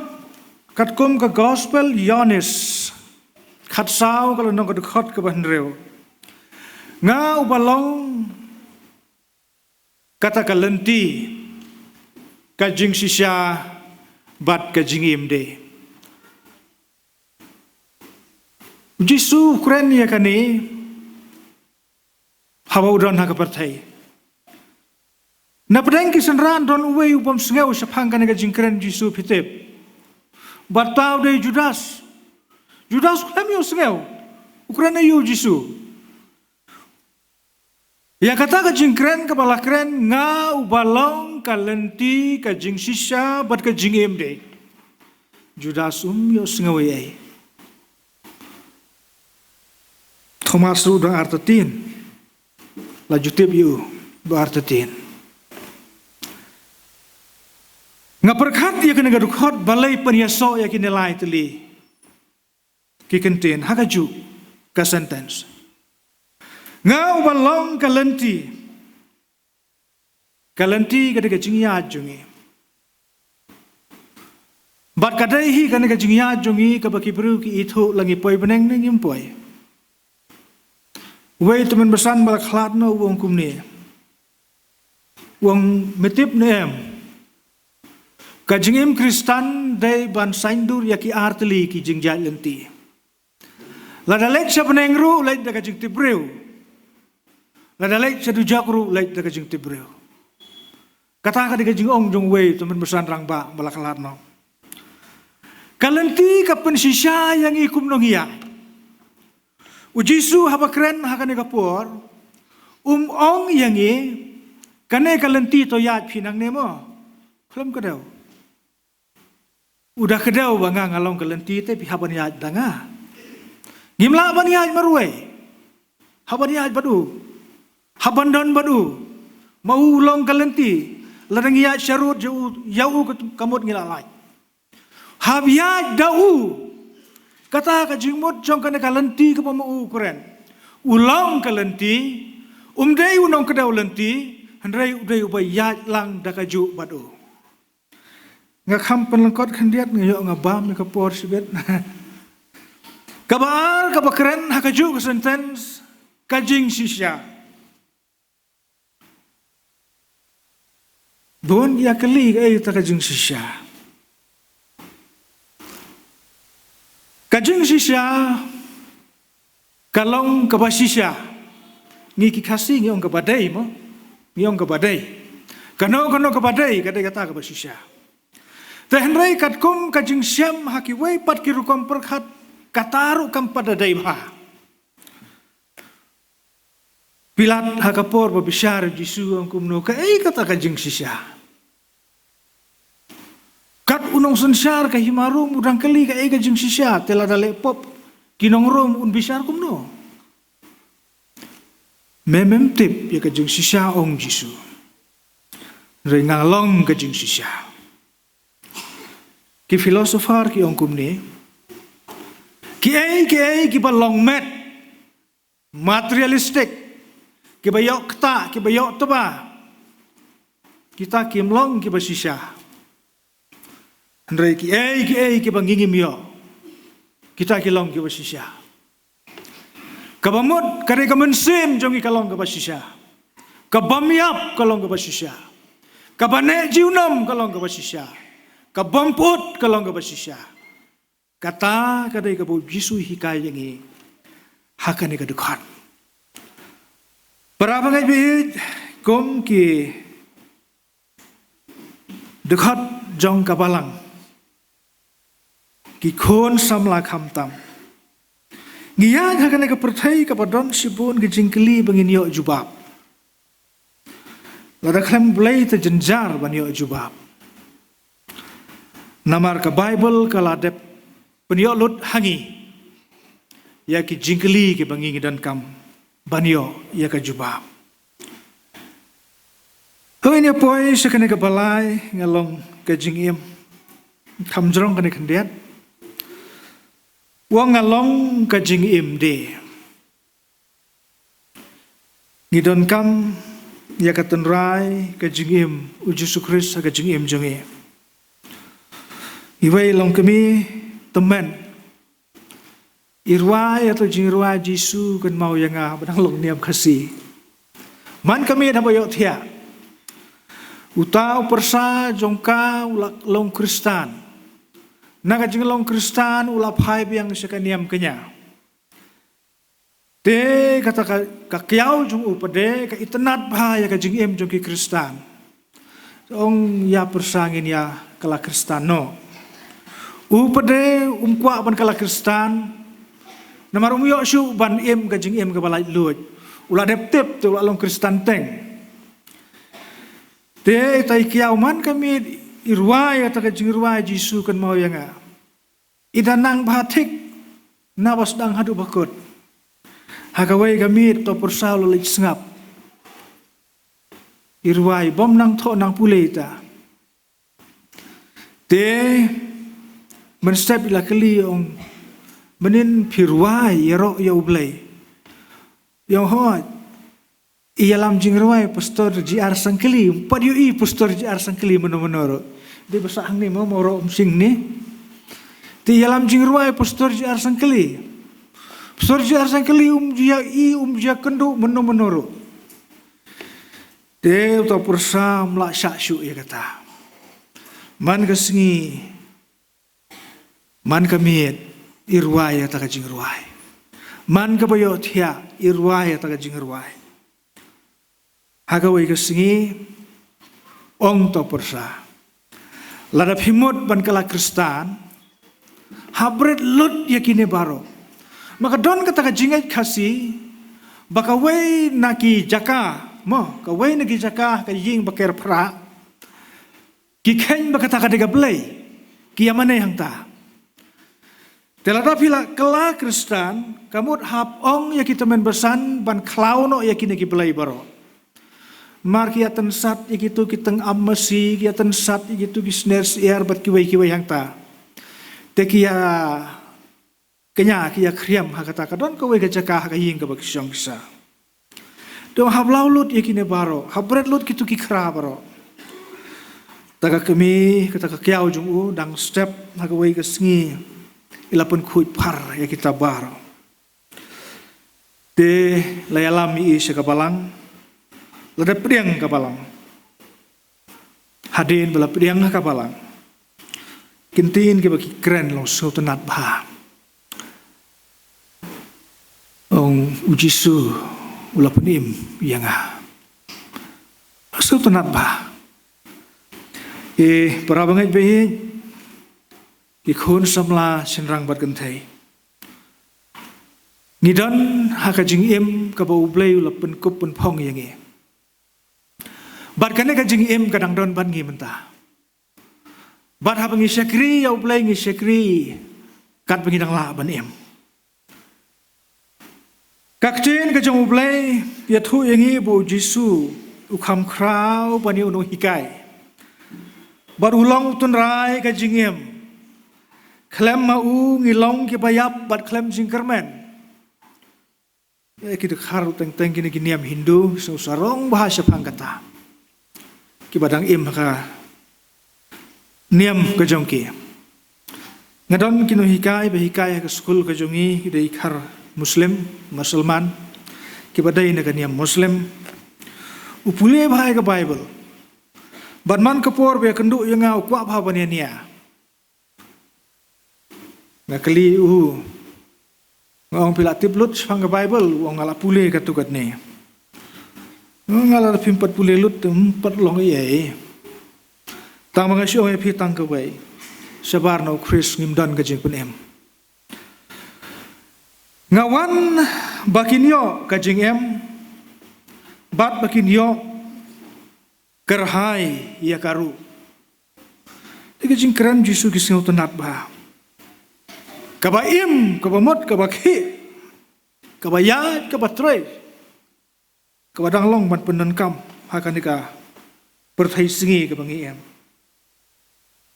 katkum ka Gospel Ïoannis khatsaw, ka lynnong ka dkhot kaba hynriew. Nga uba long kata ka lynti, ka jingshisha bad ka jingim de. U Jisu u kren ïa kane haba u don ha ka pyrthei. Na pdeng ki synran don uwei u bym sngew shaphang kane ka jingkren Jisu, phi tip. Bad uta u dei Judas. Judas u khlem ïohsngew. U kren ïa u Jisu. Ïa kata ka jingkren kaba la kren, nga uba long ka lynti, ka jingshisha bad ka jingim de. Judas um ïohsngew ei ei. Thomas ruh dang artatien. La ju tip ïa u ba artatien. Nga pyrkhat ïa kane ka dkhot balei pynïasoh ïa kine lai tylli ki kyntien ha kajuh ka sentence. Nga uba long ka lynti. Ka lynti ka dei ka jingïaid jong ngi. Bad ka dei hi kane ka jingïaid jong ngi kaba ki briew ki ithuh la ngi poi bneng ne ngim poi. Uwei u tymmen basan ba la khlad noh u ong kumne. U ong, me tip ne em, ka jingim Khristan dei ban saiñdur ïa ki artylli ki jingïaid lynti. Lada leit sha bneng ruh leit da ka jingtip briew. Lada leit sha dujok ruh leit da ka jingtip briew. Kata ka dei ka jingong jong uwei u tymmen basan rangbah ba la khlad noh. Ka lynti ka pynshisha ïa ngi kumno ngi ïaid. U Jisu haba kren ha kane ka por, um ong ïa ngi, kane ka lynti to ïaid phi nangne mo. Khlem ka dei. U da kdew ba nga nga long ka lynti te phi hap ban ïaid da nga. Ngim lah ban ïaid marwei. Hap ban ïaid bad u. Hap ban don bad u. Ma u long ka lynti. Lada ngi ïaid sharud ïa u, ïa u ka, ka mut ngi la lait. Hap ïaid da u. Kata ka jingmut jong kane ka lynti kaba ma u kren. U long ka lynti. Um dei u nongkdew lynti. Hynrei u dei uba ïaid lang da kajuh bad u. Nga kham pynlyngkot khyndiat, nga ïoh nga bam ïa ka por shibit. Kaba ar, kaba kren ha kajuh ka sentence, ka jingshisha. Bun ïa kylli kaei kata ka jingshisha. Ka jingshisha ka long kaba shisha. Ngi ki Khasi ngi ong kaba dei mo. Ngi ong kaba dei. Kano kano kaba dei, ka dei kata kaba shisha. Te hynrei katkum ka jingshem ha kiwei pat ki rukom pyrkhat, kata ruh kam pat da dei bha. Pilat ha ka por ba bishar Jisu u ong kumno, kaei kata ka jingshisha. Kat u nongsynshar ka hima Rom u dang kylli kaei ka jingshisha, te lada leh pop ki nong Rom un bishar kumno. Me mem tip ïa ka jingshisha, ong Jisu. Hynrei nga long ka jingshisha. Ki philosopher ki ong kumne. Kiei kiei kiba long met, materialistic, kiba ïoh ktah, kiba ïoh tba, kita kim long kiba shisha. Hynrei kiei kiei kiba ngi ngim ïoh, kita ki long kiba shisha. Kaba mut ka dei ka mynsiem jong ngi ka long kaba shisha. Ka bym ïap ka long kaba shisha. Kaba neh junom ka long kaba shisha. Ka bym pyut ka long kaba shisha. Kata ka dei kaba u Jisu u hikai ïa ngi ha kane ka dkhot. Para bangeit baieit, kum ki dkhot jong ka Balang, Ki khun samla khamtam, ngi ïaid ha kane ka pyrthei kaba don shibun ki jingkylli ba ngin ïoh jubab. Lada khlem Blei te jynjar ban ïoh jubab. Namar ka Baibl ka la dep pynïoh lut ha ngi ïa ki jingkylli kiba ngi ngi donkam ban ïoh ïa ka jubab. Hynrei ïa poi sha kane kaba lai, nga long ka jingim. Kham jrong kane khyndiat. Wa nga long ka jingim de. Ngi donkam ïa ka tynrai ka jingim u Jisu Khrist ha ka jingim jong ngi. Iwei long kmie, tymmen. I rwai ïa ka jingrwai Jisu kynmaw ïa nga ba dang long niam Khasi. Man ka miet haba ïohthiah, uta u pyrsa jong ka u la long Khristan. Na ka jinglong Khristan u la phai biang sha ka niam kñia. Te kata ka, ka kiaw jong u pat de ka itynnad bha ïa ka jingim jong ki Khristan. Ong ïa pyrsa ngin ïa kylla Khristan noh. U pat de um kwah ban kylla Khristan. Namar um ïoh shuh ban im ka jingim kaba laitluid. U la dep tip te u la long Khristan teng. Te ita i kiaw man ka miet i rwai ïa kata ka jingrwai Jisu kynmaw ïa nga. I da nang bha thik na ba sdang haduh ba kut. Ha kawei ka miet uta u pyrsa u la leit sngap. I rwai bym nang thoh nang pule ita. Te mynstep i la kylli ong, mynnin phi rwai ïaroh ïa u Blei? Ong hooid. I ïalam jingrwai Pastor G R Sangkli, um pat ïohi Pastor G R Sangkli mynno mynno ruh. Dei ba sah hangne mo, mo ruh um shim ne. Te i ïalam jingrwai Pastor G R Sangkli. Pastor G R Sangkli um ju ïohi, um ju ïakynduh mynno mynno ruh. Te uta u pyrsa um lah shah shuh ïa kata. Man ka sngi, man ka miet, i rwai ïa kata ka jingrwai. Man kaba ïohthiah, i rwai ïa kata ka jingrwai. Ha kawei ka sngi, ong uta u pyrsa, lada phi mut ban kylla Khristan, hap bret lut ïa kine baroh. Ma ka don kata ka jingngeit Khasi ba kawei na ki jaka, mo, kawei na ki jaka ha ka ïing ba ker phra, ki kheiñ ba kata ka dei ka blei, ki ïa mane hangta. Te lada phi la kylla Khristan, ka mut hap ong ïa ki tymmen basan ban khlaw noh ïa kine ki blei baroh. Mar ki ïa tynsat ïa kitu ki tyngam masi, ki ïa tynsat ïa kitu ki sner syiar bad kiwei kiwei hangta. Te ki ïa kñia, ki ïa khriam ha kata, ka don kawei ka jaka ha ka ïing kaba ki shong ki sah. Te hap law lut ïa kine baroh, hap bret lut kitu ki khra baroh. Ta ka kmie, kata ka kiaw jong u, dang step ha kawei ka sngi, i la pynkhuid phar ïa kita baroh. Te la ïalam ïa i sha ka balang, la dep pdiang ka balang. Hadien ba la pdiang ha ka balang, ki ktien kiba ki kren long sngewtynnad bha. Ong, u Jisu u la pynim ïa nga. Sngewtynnad bha. E, para bangeit ba ïeit, ki khun samla shynrang bad kynthei, ngi don ha ka jingim kaba U Blei u la pynkup pynphong ïa ngi. Bad kane ka jingim ka dang don bad ngi mynta. Bad haba ngi shakri ïa U Blei, ngi shakri katba ngi dang lah ban im. Ka ktien ka jong U Blei ïathuh ïa ngi ba u Jisu u kham khraw ban ïa u nonghikai. Bad u long u tynrai ka jingim. Khlem ma u ngi long kiba ïap bad khlem jingkyrmen. Eh, ki dkhar teng teng kine ki niam Hindu, so sarong bha shaphang kata. Kiba dang im ha ka niam ka jong ki. Nga don ki nonghikai ba hikai ha ka skul ka jong ngi, ki dei khar Muslim, Musulman, kiba dei na ka niam Muslim. U pule bha ïa ka Baibl. Bad man ka por ba ïakynduh ïa nga u kwah bha ban ïania. Nga kylli u, nga ong phi la tip lut shaphang ka Baibl, u ong nga la pule katto katne. Nga la phim pat pule lut, ym pat long ei ei. Tang ba nga shu ong ïa phi tang kawei. shabar na u Khrist ngim don ka jingpynim. Nga wan ba kin ïoh ka jingim, bad ba kin ïoh kyrhai ïa ka ruh. Te ka jingkren Jisu ki sngewtynnat bha. Kaba im, kaba mut, kaba khih, kaba ïaid, kaba trei, kaba dang long ban pyndonkam ha kane ka pyrthei sngi kaba ngi im.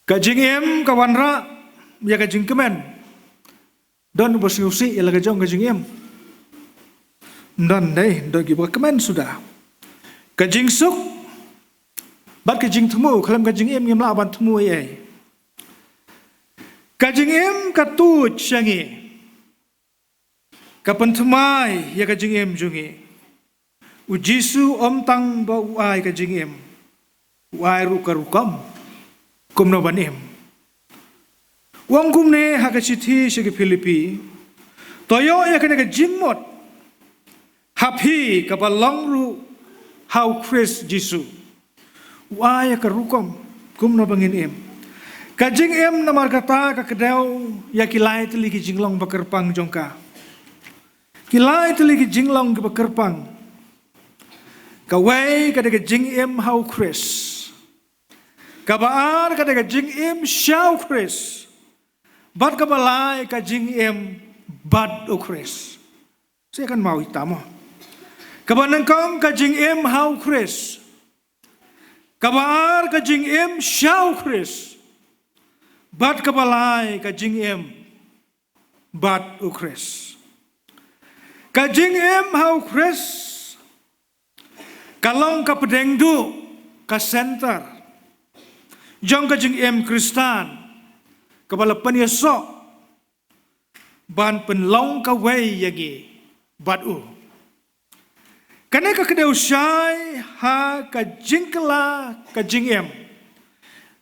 Ka jingim ka wanrah ïa ka jingkmen. Don uba sngewsih ïa la ka jong ka jingim? Ym don, dei, don kiba kmen suda. Ka jingsuk bad ka jingthmu, khlem ka jingim ngim lah ban thmu ei ei. Ka jingim ka tuid sha ngi, ka pynthymmai ïa ka jingim jong ngi. U Jisu ym tang ba u ai ka jingim, u ai ruh ka rukom kumno ban im. U ong kumne ha ka shithi sha ki Philippi: To ïoh ïa kane ka jingmut ha phi kaba long ruh ha u Khrist Jisu. U ai ïa ka rukom kumno ba ngin im. Ka jingim namar kata ka kdew ïa ki lai tylli ki jinglong ba kyrpang jong ka. Ki lai tylli ki jinglong kiba kyrpang. Kawei ka dei ka jingim ha u Khrist. Kaba ar ka dei ka jingim sha u Khrist. Bad kaba lai ka jingim bad u Khrist. Sa kan maw ita mo. Kaba nyngkong ka jingim ha u Khrist. Kaba ar ka jingim sha u Khrist. Bad kaba lai ka jingim bad u Khrist. Ka jingim ha u Khrist ka long ka pdeng duh, ka center jong ka jingim Khristan, kaba la pynïasoh ban pynlong kawei ïa ngi bad u. Kane ka kdew shai ha ka jingkylla ka jingim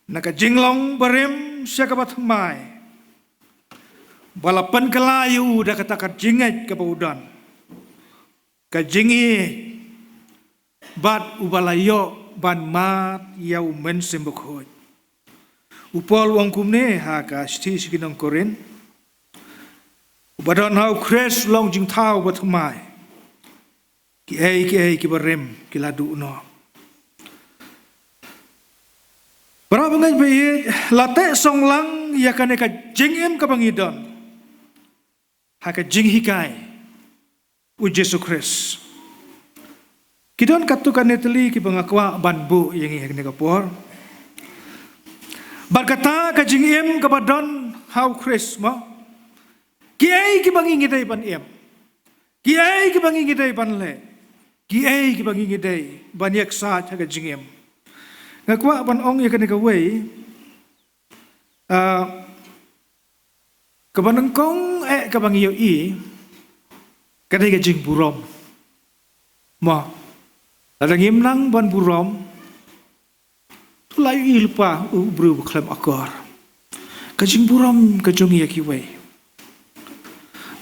na ka jinglong barim sha kaba thymmai, ba la pynkylla ïa u da kata ka jingngeit kaba u don, ka jingïeit, bad uba la ïoh ban mad ïa u Mynsiem Bakhuid. U Paul u ong kumne ha ka shithi sha ki nong Korinth: Uba don ha u Khrist long jingthaw bathymmai. Kiei kiei kiba rim ki la duh noh. Para bangeit ba ïeit, la teh song lang ïa kane ka jingim kaba ngi don ha ka jinghikai u Jisu Khrist. Ki don katto katne tylli kiba nga kwah ban buh ïa ngi ha kane ka por. Bad kata ka jingim kaba don ha u Khrist mo. Kiei kiba ngi ngi dei ban im. Kiei kiba ngi ngi dei ban leh. Kiei kiba ngi ngi dei ban ïaksaid ha ka jingim. Nga kwah ban ong ïa kane kawei. Ah, kaba nyngkong eh kaba ngi ïohi, ka dei ka jingburom. Mo, lada ngim nang ban burom, to la ïohi lypa u briew ba khlem akor. Ka jingburom ka jong ngi ïa kiwei.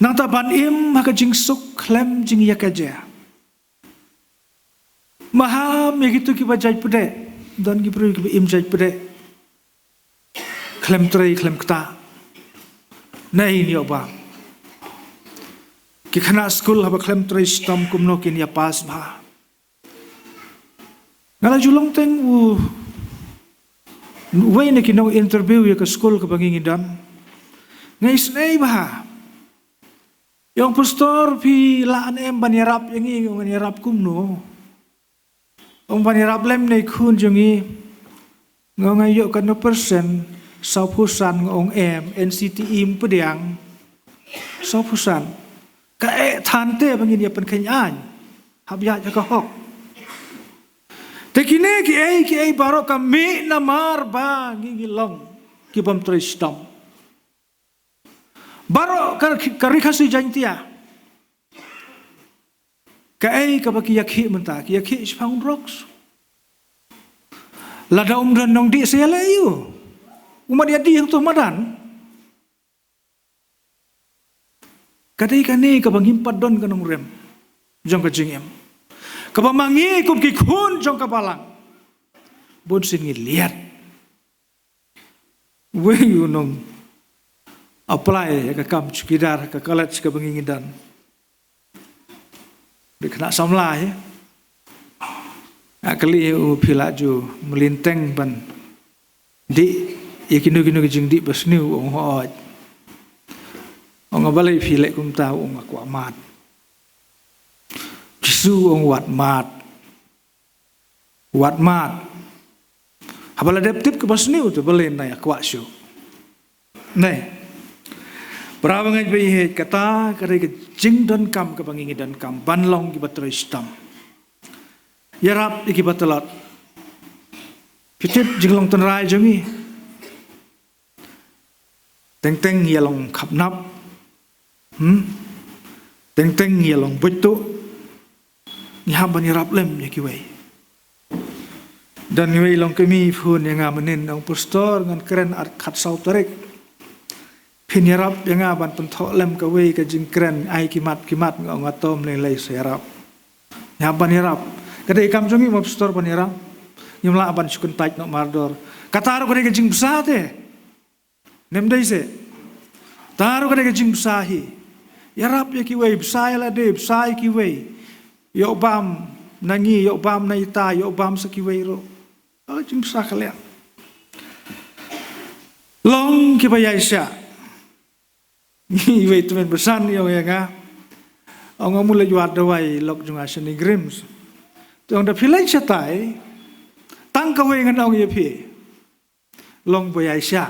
Nangta ban im ha ka jingsuk khlem jingïakajia. Maham ïa kito kiba jait pdeh, don ki briew kiba im jait pdeh. Khlem trei, khlem ktah. Nai ïoh ba ki khynnah skul haba khlem trei shitom kumno kin ïa pass bha. Nga la ju long teng u, uwei na ki nong interview ïa ka skul kaba ngi ngi don. Nga isynei bha. Ïa ong, "Pastor, phi lah ne em ban ïarap ïa ngi?" Nga ong, "Ïarap kumno?" Ong, "Ban ïarap lem ne khun jong ngi?" Nga ong, "Nga ïoh katno percent?" "Sawphew san." Nga ong, "Em, N C T E ym pdiang?" "Sawphew san." Ka eh than te ba ngin ïa pynkheiñ aiñ hap ïaid ha ka hok. Te kine kiei kiei baroh ka mih namar ba ngi ngi long ki bym trei shitom. Baroh ka, ka Ri Khasi Jaiñtia. Kaei kaba ki ïakhih mynta, ki ïakhih shaphang drugs. Lada um don nongdih sa ïaleh aïu? Um mat ïadih hangto madan. Ka dei kane kaba ngim pat don ka nongrim jong ka jingim. Kaba ma ngi kum ki khun jong ka balang, bunsien ngi liat. Wei u nong apply ïa ka kam chowkidar ka college kaba ngi ngi don. Dei khynnah samla hi. Nga kylli u phi la ju mlien teng ban dih ïa kino kino ki jingdih ba sniew, u ong hooid. U ong balei phi leh kumta, u ong nga kwah mad. Jisu u ong wat mad. Wat mad. Haba la dep tip kaba sniew te balei nai kwah shuh. Nai. Para bangeit ba ïeit, kata ka dei ka jingdonkam kaba ngi ngi donkam ban long kiba trei shitom. Ïarap ïa kiba tlot. Phi tip jinglong tynrai jong ngi. Teng teng ïa long khapnap. Hmm? Teng teng ïa long buit tuh. Ngi hap ban ïarap lem ïa kiwei. Don iwei long kmie phone ïa nga mynnin, ong pastor ngan kren ar khatsaw tarik. Phin ïarap ïa nga ban pynthoh lem kawei ka jingkren ai ki mat ki mat, nga ong nga tom lei lei sa ïarap. Ngi hap ban ïarap. Ka dei kam jong ngi ma pastor ban ïarap. Ngim lah ban shu kyntait noh mardor. Kata ruh ka dei ka jingbsa te. Nym dei se. Kata ruh ka dei ka jingbsa hi. Ïarap ïa kiwei, bsa ïa lade, bsa ïa kiwei. Ïoh bam na ngi, ïoh bam na ita, ïoh bam sa kiwei ruh. Ka jingbsa ka liang. Long kiba ïaishah. Iwei tymmen basan i ong ïa nga. Ong nga mut leit wad dawai lok jong nga shane Grims. Te ong da phi leit shatai. Tang kawei ngan ong ïa phi. Long ba ïaishah.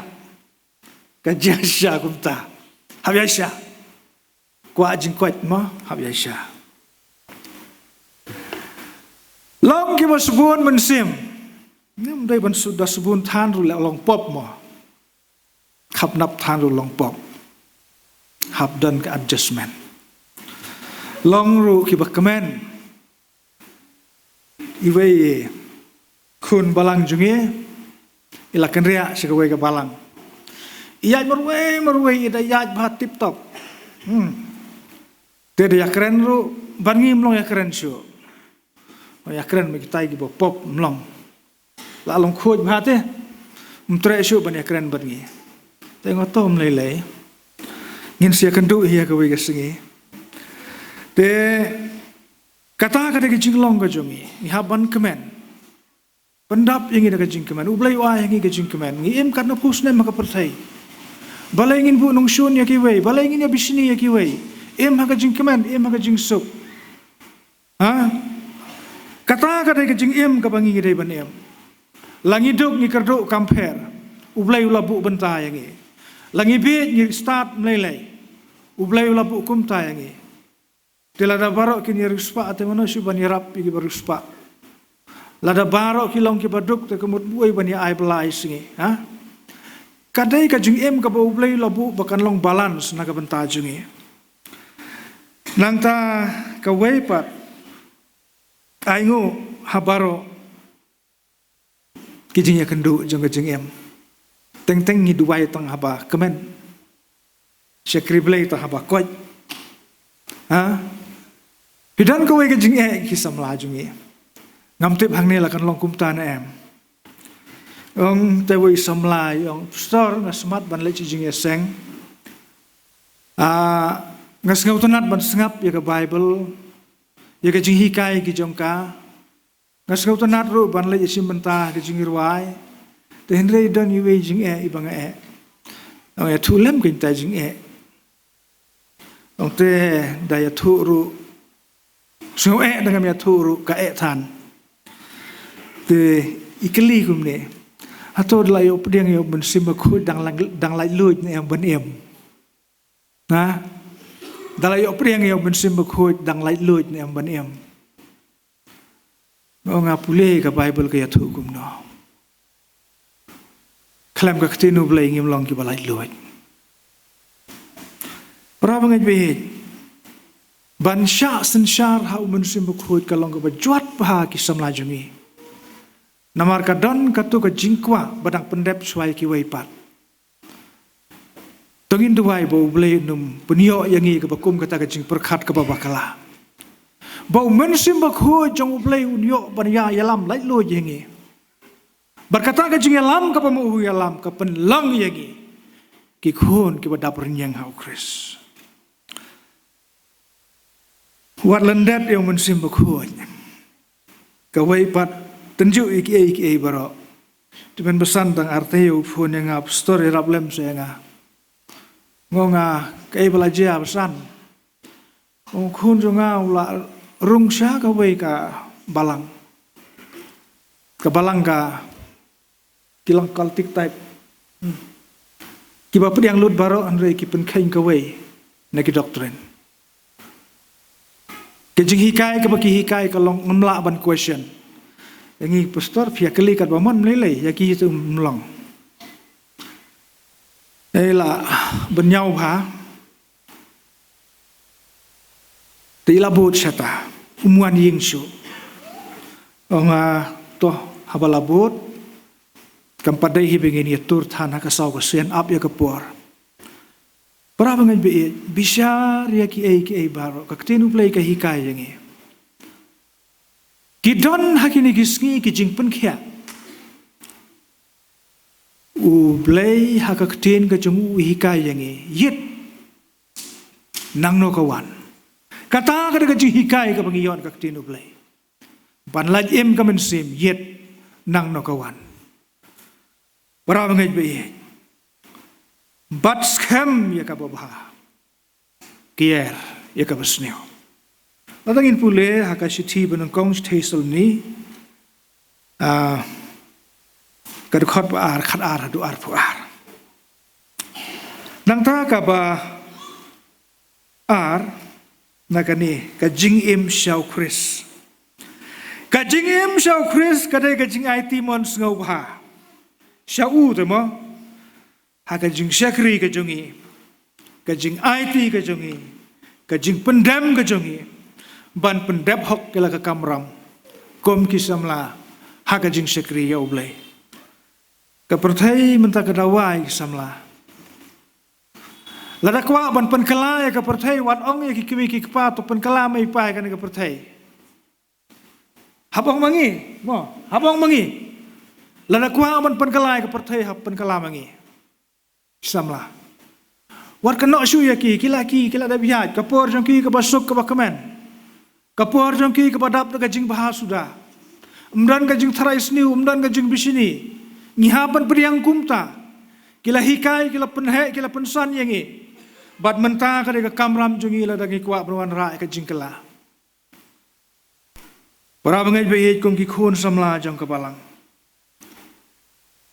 Ka jia sha kumta. Hap ïaishah. Kwah jingkoit mo, hap ïaishah. Long kiba sbun mynsiem. Ngim dei ban su da sbun than ruh leh long pop mo. Khapnap than ruh long pop. Hap don ka adjustment. Long ruh kiba kmen. Iwei khun balang jong ngi i la kynriah sha kawei ka balang. I ïaid marwei marwei, i da ïaid bha tip top. Hmm. Te da ïakren ruh ban ngi, ym long ïakren shuh. Ïakren ma kitai kiba pop, ym long. La long khuid bha te. Ym treh shuh ban ïakren bad ngi. Te nga tom lei lei. Ngin sa ïakynduh hi ha kawei ka sngi. Te kata ka dei ka jinglong ka jong ngi. Ngi hap ban kmen. Pyndap ïa ngi da ka jingkmen. U Blei u ai ha ngi ka jingkmen. Ngi im katno phew snem ha ka pyrthei. Balei ngin buh nongshun ïa kiwei, balei ngin ïa bishni ïa kiwei. Im ha ka jingkmen, im ha ka jingsuk. Ha? Kata ka dei ka jingim kaba ngi ngi dei ban im. La ngi duk ngi kyrduh kam pher. U Blei u la buh bynta ïa ngi. La ngi bieit ngi stad ym lei lei. U Blei u la buh kumta ïa ngi. Te lada baroh kin ïa riewspah, te mano shuh ban ïarap ïa kiba riewspah. Lada baroh ki long kiba duk, te ka mut uei ban ïa ai bylla ai sngi, ha? Ka dei ka jingim kaba U Blei u la buh ba kan long balance na ka bynta jong ngi. Nangta kawei pat, ai nguh ha baroh ki jingïakynduh jong ka jingim. Teng teng ngi duwai tang haba kmen. Shakri Blei tang haba koit. Ha? Phi don kawei ka jingeh ki samla jong ngi. Ngam tip hangne la kan long kumta ne em. Ong te wei samla i ong, "Pastor, nga smat ban leit sha jingïaseng. Ah, nga sngewtynnat ban sngap ïa ka Bible, ïa ka jinghikai ki jong ka. Nga sngewtynnat ruh ban leit shim bynta ha ka jingrwai. Te hynrei don iwei jingeh iba nga eh." Ong ïathuh lem kein ta jingeh. Ong te da ïathuh ruh. Sngew eh da ngam ïathuh ruh ka eh than. Te i kylli kumne. Hato da la ïoh pdiang ïa u Mynsiem Bakhuid dang lang, dang laitluid ne em ban im. Na? Da la ïoh pdiang ïa u Mynsiem Bakhuid dang laitluid ne em ban im. Nga ong nga pule ka Bible ka ïathuh kumno. Khlem ka ktien U Blei ngim long kiba laitluid. Para bangeit baieit. Ban shah synshar ha u Mynsiem Bakhuid ka long kaba jwat bha ki samla jong ngi. Namar ka don katto ka jingkwah ba dang pyndep shuwa ïa kiwei pat. To ngin duwai ba U Blei un ym pynïoh ïa ngi kaba kum kata ka jingpyrkhat kaba bakla. Ba u Mynsiem Bakhuid jong U Blei un ïoh ban ïa ïalam laitluid ïa ngi. Bad kata ka jingïalam kaba ma u ïalam ka pynlong ïa ngi ki khun kiba dap rynïeng ha u Khrist. Wat lyndet ïa u Mynsiem Bakhuid. Kawei pat tynjuh ïa kiei kiei baroh. Te mynba san tang artei u phone ïa nga, pastor, ïarap lem sa ïa nga. Nga ong, nga, kaei ba la jia ba san? U khun jong nga u la rung sha kawei ka balang. Ka balang ka, ki long cultic type. Hmm. Kiba pdiang lut baroh hynrei ki pynkheiñ kawei na ki doctrine. Ka jinghikai kaba ki hikai ka long ngam lah ban question. Ïa ngi, pastor, phi ïa kylli katba mon, ym lei lei, ïa ki te ym long. Ei, la ban ñiew bha. Te i la bud shata, um wan ïing shuh. Ong, ah, to, haba la bud, kam pat dei hi ba ngin ïa tur than ha ka saw ka sien, ap ïa ka por. Para bangeit ba ïeit, bishar ïa kiei kiei baroh ka ktien U Blei ka hikai ïa ngi. Ki don ha kine ki sngi ki jingpynkhiah. U Blei ha ka ktien ka jong u u hikai ïa ngi, ïit, nangno ka wan. Kata ka dei ka jinghikai kaba ngi ïoh na ka ktien U Blei. Ban lait im ka mynsiem, ïit, nangno ka wan. Para bangeit ba ïeit, bad skhem ïa kaba bha, kiar ïa kaba sniew. Lada ngin pule ha ka shithi ba nyngkong Thessaloni, ah, ka dkhot ba ar, khat ar haduh arphew ar. Nangta kaba ar, na kane, ka jingim sha u Khrist. Ka jingim sha u Khrist ka dei ka jingaiti mon sngewbha sha u, te mo, ha ka jingshakri ka jong ngi, ka jingaiti ka jong ngi, ka jingpyndem ka jong ngi, ban pyndep hok ïa la ka kamram kum ki samla ha ka jingshakri ïa U Blei. Ka pyrthei mynta ka dawai ki samla. Lada kwah ban pynkylla ïa ka pyrthei, wat ong ïa ki kmie ki kpa, to pynkylla mei pa ïa kane ka pyrthei. Hap ong ma ngi, mo, hap ong ma ngi. Lada kwah ban pynkylla ïa ka pyrthei, hap pynkylla ma ngi. Samla. Wat kynnoh shuh ïa ki, ki la ki, ki la dep ïaid, ka por jong ki kaba suk kaba kmen. Ka por jong ki kaba dap da ka jingbha suda. Ym don ka jingtharai sniew, ym don ka jingbishni. Ngi hap ban pdiang kumta. Ki la hikai, ki la pynheh, ki la pynsan ïa ngi. Bad mynta ka dei ka kamram jong ngi lada ngi kwah ban wanrah ïa ka jingkylla. Para bangeit ba ïeit, kum ki khun samla jong ka balang,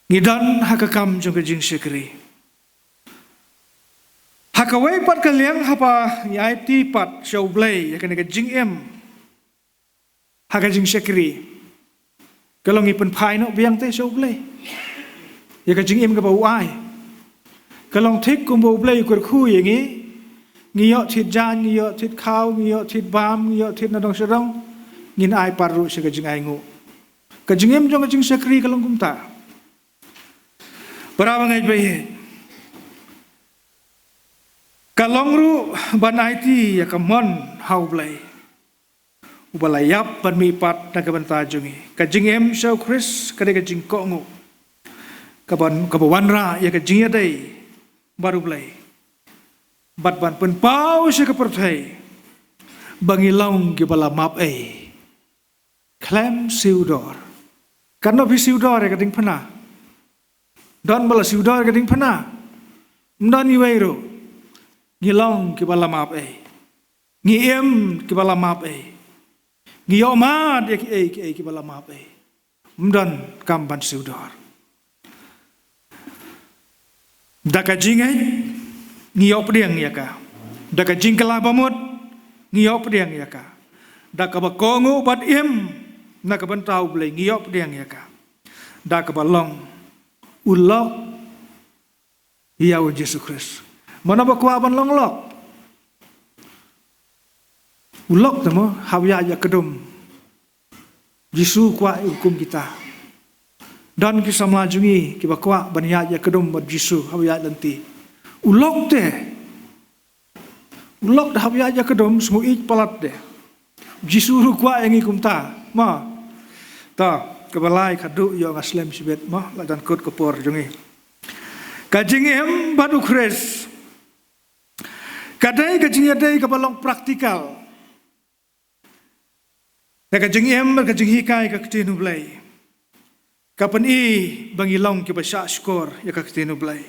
ngi don ha ka kam jong ka jingshakri. Ha kawei pat ka liang, haba ngi aiti pat sha U Blei ïa kane ka jingim ha ka jingshakri, ka long ngi pynphai noh biang te sha U Blei ïa ka jingim kaba u ai. Ka long thik kumba U Blei u kyrkhu ïa ngi. Ngi ïoh thied jaiñ, ngi ïoh thied khaw, ngi ïoh thied bam, ngi ïoh thied nadong shadong, ngin ai pat ruh sha ka jingainguh. Ka jingim jong ka jingshakri ka long kumta. Para bangeit ba ïeit, ka long ruh ban aiti ïa ka mon ha U Blei uba la ïap ban mihpat na ka bynta jong ngi. Ka jingim sha u Khrist ka dei ka jingkohnguh kaban, kaba wanrah ïa ka jingïadei bad U Blei, bad ban pynpaw sha ka pyrthei ba ngi long kiba la map ei. Khlem siew dor. Katno phi siew dor ïa ka diengphna? Don ba la siew dor ïa ka diengphna? Ym don iwei ruh. Ngi long kiba la map ei. Ngi im kiba la map ei. Ngi ïoh mad ïa kiei kiei kiba la map ei. Ym don kam ban siew dor. Da ka jingngeit ngi ïoh pdiang ïa ka. Da ka jingkylla bamut ngi ïoh pdiang ïa ka. Da kaba kohnguh bad im na ka bynta U Blei ngi ïoh pdiang ïa ka. Da kaba long u lok ïa u Jisu Khrist. Mano ba kwah ban long lok? U lok te mo, hap ïaid ïakdum. Jisu kwah ïa u kum kita. Don ki samla jong ngi kiba kwah ban ïaid ïakdum bad Jisu haba ïaid lynti. U lok te. U lok da hap ïaid ïakdum, sngewieit palat de. Jisu ruh kwah ïa ngi kumta. Ma. Ta. kaba lai, ka duh ïoh nga slem shibit mo, la jan kut ka por jong ngi. Ka jingim bad u Khrist ka dei ka jingïadei kaba long practical. Ka jingim bad ka jinghikai ka ktien u Blei ka pyni ba ngi long kiba shah shkor ïa ka ktien u Blei.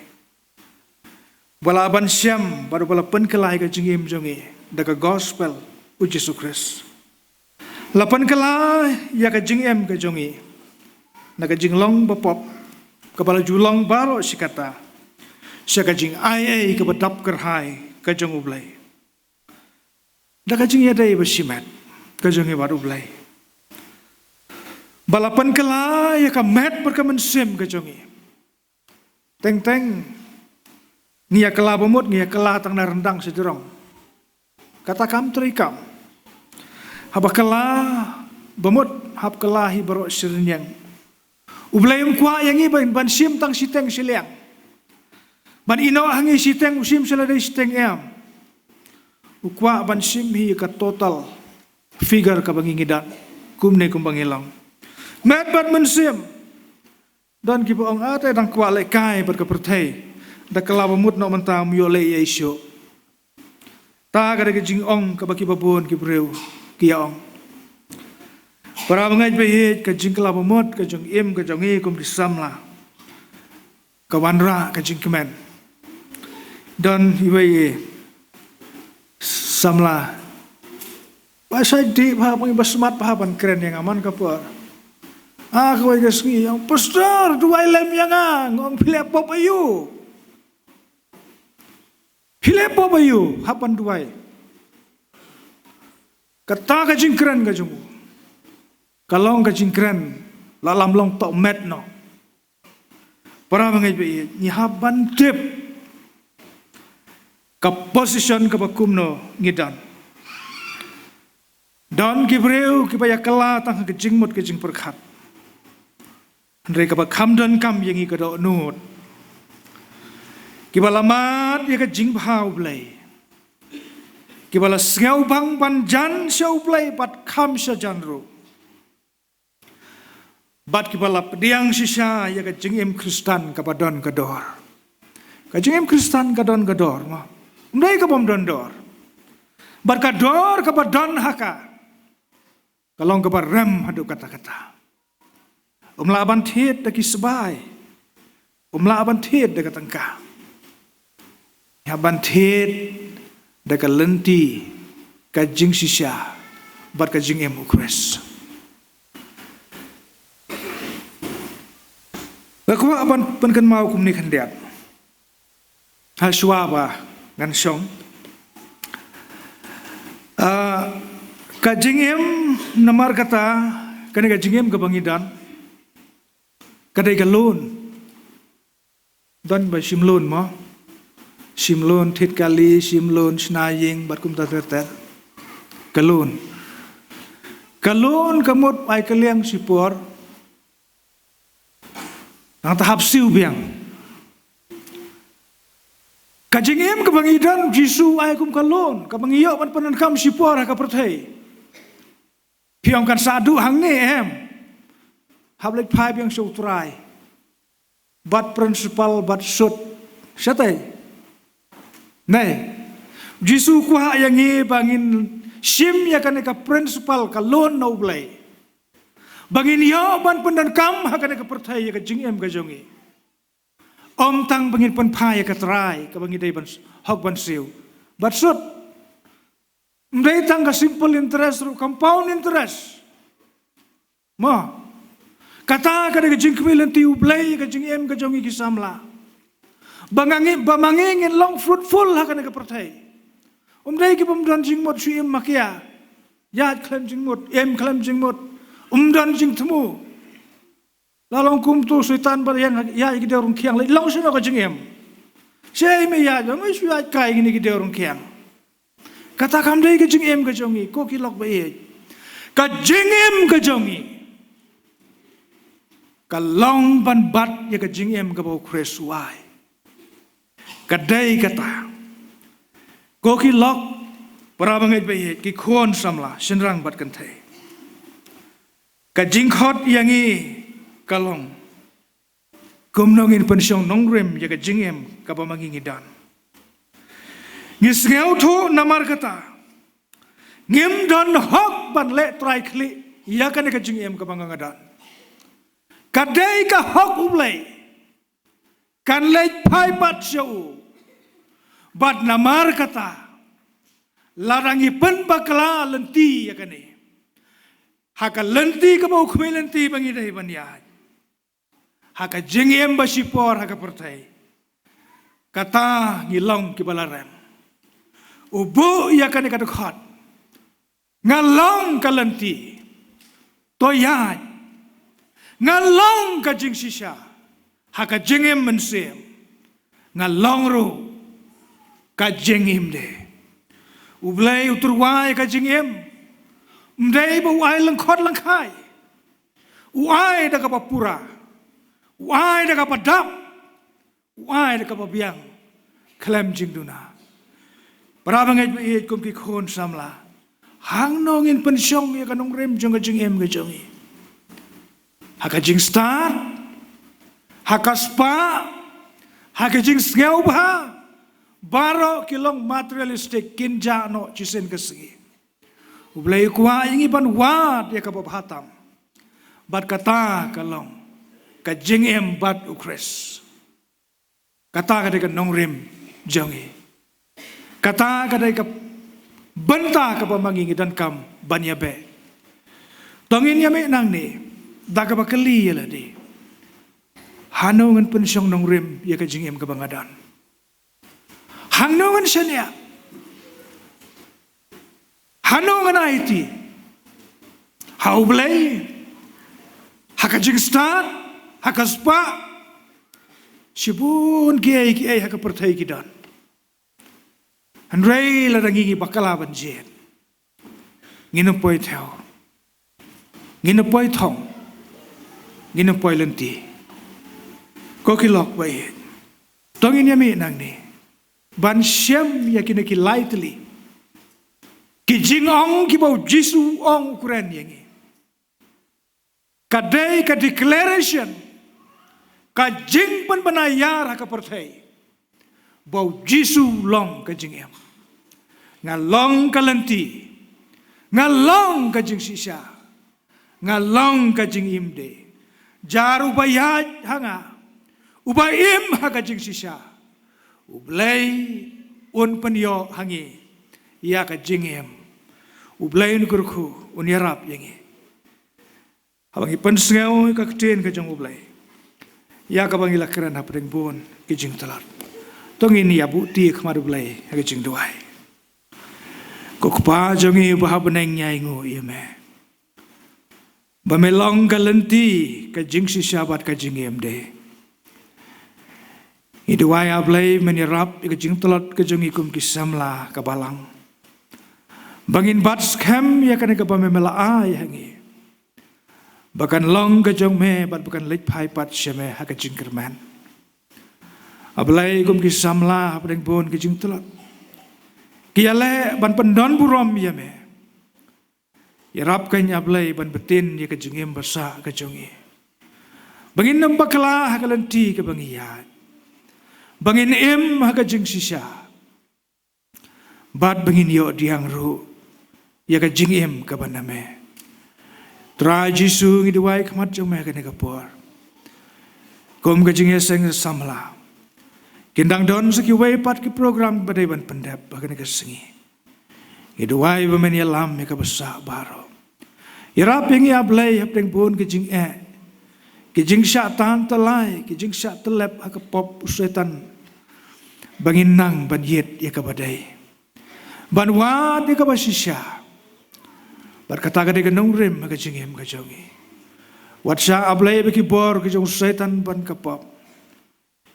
Ba la ban shem bad ba la pynkylla ïa ka jingim jong ngi da ka gospel u Jisu Khrist. La pynkylla ïa ka jingim ka jong ngi na ka jinglong bapop kaba la ju long baroh shi katta sha ka jingai ei kaba dap kyrhai ka jong u Blei. Da ka jingïadei ba shimet ka jong ngi bad u Blei, ba la pynkylla ïa ka met bad ka mynsiem ka jong ngi. Teng teng ngi ïa kylla bamut, ngi ïa kylla tang na ryndang sha jrong. Kata kam trei kam. Haba kylla bamut, hap kylla hi baroh shi rynïeng. U Blei um kwah ïa ngi ban, ban shim tang shiteng shiliang, ban ïehnoh ha ngi shiteng u shim sha lade shiteng em. U kwah ban shim hi ka total figure kaba ngi ngi don, kumne kumba ngi long. Met bad mynsiem. Don kiba ong, ah, te dang kwah lehkai bad ka pyrthei, da kylla bamut noh mynta, ym ïoh leh ei ei shuh. Ta ka dei ka jingong kaba kiba bun ki briew ki ïa ong. Para bangeit ba ïeit, ka jingkylla bamut ka jingim ka jong ngi kum ki samla ka wanrah ka jingkmen. Don iwei i samla ba shait dih bha, ba ngi ba smat bha ban kren ïa nga man ka por. Ah, kawei ka sngi ong, "Pastor, duwai lem ïa nga." Nga ong, "Phi leh pop aïu? Phi leh pop aïu hap ban duwai?" Kata ka jingkren ka jong u ka long ka jingkren la lam long tohmet noh. Para bangeit ba ïeit, ngi hap ban tip ka position kaba kumno ngi don. Don ki briew kiba ïa kylla tang ha ka jingmut ka jingpyrkhat. Hynrei kaba kham donkam ïa ngi ka dohnud, kiba la mad ïa ka jingbha u Blei, kiba la sngewbang ban jan sha u Blei bad kham sha jan ruh, bad kiba la pdiang shisha ïa ka jingim Khristan kaba don ka dor. Ka jingim Khristan ka don ka dor mo, ym dei kaba ym don dor. Bad ka dor kaba don ha ka ka long kaba rem haduh katta katta. Ym lah ban thied da ki sbai, ym lah ban thied da ka tyngka. Ngi hap ban thied da ka lynti ka jingshisha bad ka jingim u Khrist. Nga kwah ban pynkynmaw kumne khyndiat ha shuwa ba ngan shong. Ah, ka jingim namar kata, kane ka jingim kaba ngi don ka dei ka lun. Don ba shim lun mo, shim lun thied kali, shim lun shna ïing bad kumta ter ter. Ka lun, ka lun ka mut ai ka liang shipor, nangta hap siew biang. Ka jingim kaba ngi don, Jisu ai kum ka lun kaba ngi ïoh ban pyndonkam shipor ha ka pyrthei. Phi ong kan sa duh hangne em? Hap leit phai biang sha u trai bad principal bad sut. Shatei? Nei, Jisu kwah ïa ngi ba ngin shim ïa kane ka principal, ka lun na u Blei, ba ngin ïoh ban pyndonkam ha kane ka pyrthei ïa ka jingim ka jong ngi. Ym tang ba ngin pynphai ïa ka trai kaba ngi dei ban s-, hok ban siew bad sut. Ym dei tang ka simple interest ruh, compound interest. Mo, kata ka dei ka jingkhmih lynti u Blei ka jingim ka jong ngi ki samla, ba nga ngi, ba ma ngi ngin long fruitful ha kane ka pyrthei. Ym dei ki bym don jingmut shu im makia, ïaid khlem jingmut, im khlem jingmut, ym don jingthmu. La long kumto Soitan ba ïeng ïaid ki dei rung khiang, la long shano ka jingim? Sha ei me ïaid, me shu ïaid kai kine ki dei rung khiang. Kata kam dei ka jingim ka jong ngi, ko ki lok ba ïeit. Ka jingim ka jong ngi ka long ban bat ïa ka jingim kaba u Khrist u ai. Ka dei kata, ko ki lok, para bangeit ba ïeit, ki khun samla, shynrang bad kynthei. Ka jingkhot ïa ngi ka long, kumno ngin pynshong nongrim ïa ka jingim kaba ma ngi ngi don. Ngi sngewthuh namar kata ngim don hok ban leh trai khlieh ïa kane ka jingim kaba nga nga don. Ka dei ka hok U Blei, kan leit phai pat sha u. Bad namar kata, lada ngi pynbakla lynti ïa kane, ha ka lynti kaba u khmih lynti ba ngi dei ban ïaid, ha ka jingim ba shipor ha ka pyrthei, kata ngi long kiba la rem. U buh ïa kane ka dkhot, nga long ka lynti, to ïaid. Nga long ka jingshisha ha ka jingim mynsiem. Nga long ruh ka jingim de. U Blei u tyrwa ïa ka jingim, ym dei ba u ai lyngkhot lyngkhai. U ai da kaba pura. U ai da kaba dap. U ai da kaba biang khlem jingduna. Para bangeit ba ïeit, kum ki khun samla, hangno ngin pynshong ïa ka nongrim jong ka jingim ka jong ngi? Ha ka jingstad, ha ka spah, ha ka jingsngewbha, baroh ki long materialistic, kin jah noh shisien ka sngi. U Blei u kwah ïa ngi ban wad ïa kaba bha tam. Bad kata ka long ka jingim bad U Khrist. Kata ka dei ka nongrim jong ngi. Kata ka dei ka bynta kaba ma ngi ngi donkam ban ïabeh. To ngin ïa mih nangne da kaba kylli ïa lade, hangno ngan pynshong nongrim ïa ka jingim kaba nga don? Hangno ngan shaniah? Hangno ngan aiti? Ha U Blei, ha ka jingstad, ha ka spah? Shibun kiei kiei ha ka pyrthei ki don. Hynrei lada ngi ngi bakla ban jied, ngin ym poi thew, ngin ym poi thong, ngin ym poi lynti. Ko ki lok ba ïeit, to ngin ïa mih nangne ban shem ïa kine ki lai tylli ki jingong kiba U Jisu u ong u kren ïa ngi. Ka dei ka declaration, ka jingpynbna ïar ha ka pyrthei ba U Jisu u long ka jingim. Nga long ka lynti, nga long ka jingshisha, nga long ka jingim de. Jar uba ïaid ha nga, uba im ha ka jingshisha, U Blei un pynïoh ha ngi ïa ka jingim. U Blei un kyrkhu, un ïarap ïa ngi. Haba ngi pynsngew ïa ka ktien ka jong U Blei, ïa kaba ngi la kren hapdeng bun ki jingtlot, to ngin ïa buh kti ha khmat U Blei ha ka jingduwai. Ko Kpa jong ngi uba ha bneng, ngi ainguh ïa me ba me long ka lynti, ka jingshisha bad ka jingim de. Ngi duwai, A Blei, men ïarap ïa ka jingtlot ka jong ngi kum ki samla ka balang, ba ngin bat skhem ïa kane kaba me la ai ha ngi, ba kan long ka jong me bad ba kan leit phai pat sha me ha ka jingkyrmen. A Blei, kum ki samla hapdeng bun ki jingtlot, ki ïaleh ban pyndon burom ïa me. Ïarap kein, A Blei, ban btin ïa ka jingim basah ka jong ngi, ba ngin ym bakla ha ka lynti kaba ngi ïaid, ba ngin im ha ka jingshisha, bad ba ngin ïoh diang ruh ïa ka jingim kaba na me. Trai Jisu, ngi duwai khmat jong me ha kane ka por, kum ka jingïaseng samla, kin dang don sa kiwei pat ki program ba dei ban pyndep ha kane ka sngi. Ngi duwai ba men ïalam ïa kaba sah baroh. Ïarap ïa ngi, A Blei, hapdeng bun ki jingeh, ki jingshah tan tyllai, ki jingshah tyllep ha ka pop u Soitan, ba ngin nang ban ïit ïa kaba dei, ban wad ïa kaba shisha. Bad kata ka dei ka nongrim ha ka jingim ka jong ngi. Wat shah, A Blei, ba ki bor ki jong u Soitan bad ka pop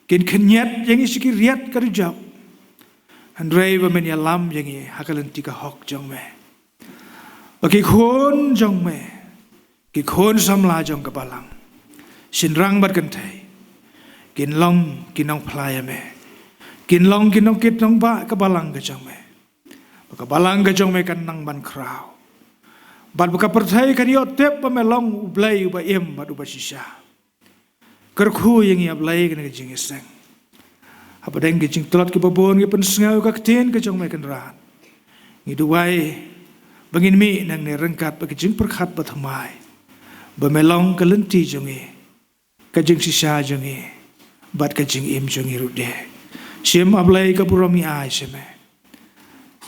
kin khynñiat ïa ngi sha ki riat ka rijop, hynrei ba men ïalam ïa ngi ha ka lynti ka hok jong me. Ba ki khun jong me, ki khun samla jong ka balang, shynrang bad kynthei, kin long ki nongphla ïa me, kin long ki nongkit nongbah ka balang ka jong me. Ba ka balang ka jong me kan nang ban khraw, Bad ba ka pyrthei kan ïoh tip ba me long U Blei uba im bad uba shisha. Kyrkhu ïa ngi, A Blei, kane ka jingïaseng. Hapdeng ki jingtlot kiba bun ngi pynsngew ka ktien ka jong me, Kynrad. Ngi duwai ba ngin mih nangne ryngkat bad ka jingpyrkhat bathymmai ba me long ka lynti jong ngi, ka jingshisha jong ngi, bad ka jingim jong ngi ruh de. Shim, A Blei, ka burom ngi ai sha me.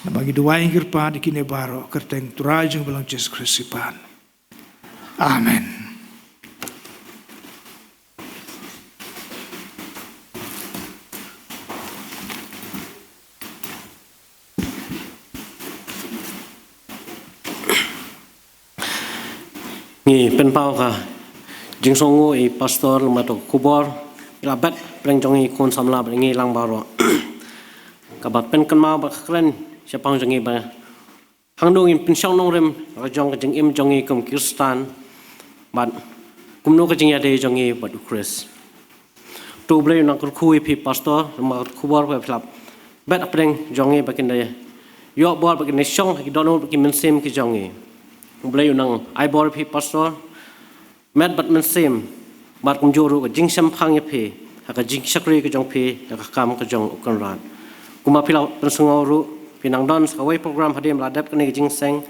Namar ngi duwai, ngi kyrpad ïa kine baroh kyrteng Trai jong ngi ba long Jisu Khrist, i Kpa. Amen. Ngi pynpaw ka jingsngewnguh ïa i pastor lem bad ka khubor, ïa la bet pyrshang jong i khun samla bad ngi lang baroh. Kaba pynkynmaw bad ka kren shaphang jong ngi ba hangno ngin pynshong nongrim la ka jong ka jingim jong ngi kum Khristan bad kumno ka jingïadei jong ngi bad U Khrist. To U Blei u nang kyrkhu ïa phi pastor, namar ka khubor ba phi la bet hapdeng jong ngi ba kin da ïoh bor, ba kin da shong ha ki dohnud bad ki mynsiem ki jong ngi. U Blei u nang ai bor ïa phi pastor, met bad mynsiem, bad kumjuh ruh ka jingshemphang ïa phi ha ka jingshakri ka jong phi ïa ka kam ka jong U Kynrad. Kumba phi la pynsngew ruh, phi nang don sa kawei program hadien ba la dep kane ka jingïaseng.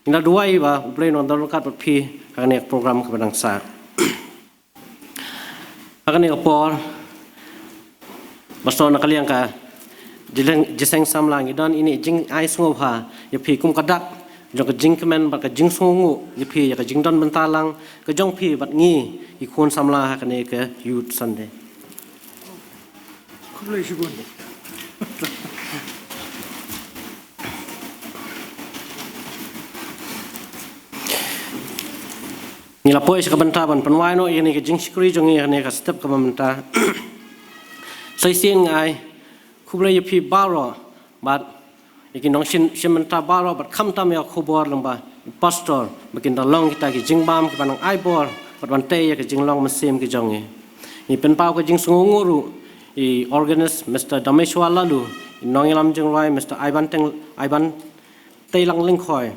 Ngi la duwai ba U Blei u nang don ryngkat bad phi ha kane ka program kaba nang sah. Ha kane ka por, pastor, na ka liang ka jingïaseng samla, ngi don ine i jingai sngewbha ïa phi kum ka dak jong ka jingkmen bad ka jingsngewnguh ïa phi ïa ka jingdon bynta lang ka jong phi bad ngi ki khun samla ha kane ka Youth Sunday. Khublei shibun. Ngi la poi sha ka bynta ban pynwai noh ïa kane ka jingshakri jong ngi ha kane ka step kaba mynta. Sa shisien nga ai khublei ïa phi baroh bad ïa ki nongshim, shim bynta baroh bad khamtam ïa ka khubor lyngba i pastor ba kin da long kita ki jingbam kiba nang ai bor bad ban tei ïa ka jinglong mynsiem ka jong ngi. Ngi pynpaw ka jingsngewnguh ruh ïa i organist Mister Dameshwar Laloo, i nongïalam jingrwai Mister Ivan Teng, Ivan Teilang Lyngkhoi,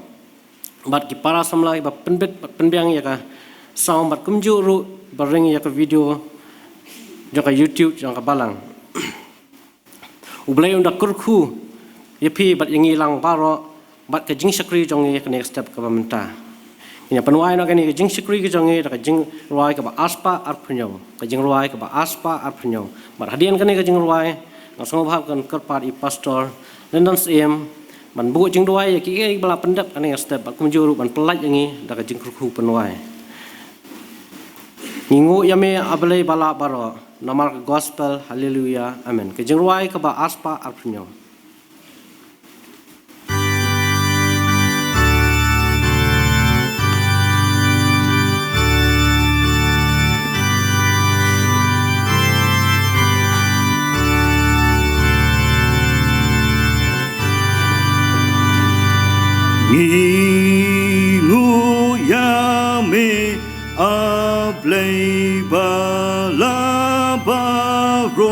bad ki para samla kiba pynbit bad pynbiang ïa ka sound bad kumjuh ruh ba ring ïa ka video jong ka YouTube jong ka balang. U Blei un da kyrkhu ïa phi bad ïa ngi lang baroh bad ka jingshakri jong ngi ha kane ka step kaba mynta. Ngin ïa pynwai noh kane ka jingshakri ka jong ngi da ka jingrwai kaba arspah arphew hynñiew, ka jingrwai kaba arspah arphew hynñiew. Bad hadien kane ka jingrwai nga sngewbha ban kyrpad ïa i pastor Lyndon Syiem ban buh jingduwai ïa kiei kiei ba la pyndep ha kane ka step bad kumjuh ruh ban pyllait ïa ngi da ka jingkyrkhu pynwai. Ngi nguh ïa me, A Blei ba lah baroh, namar ka gospel, haleluya, amen. Ka jingrwai kaba arspah arphew hynñiew. Ngi nguh ïa me, A Blei ba lah baroh,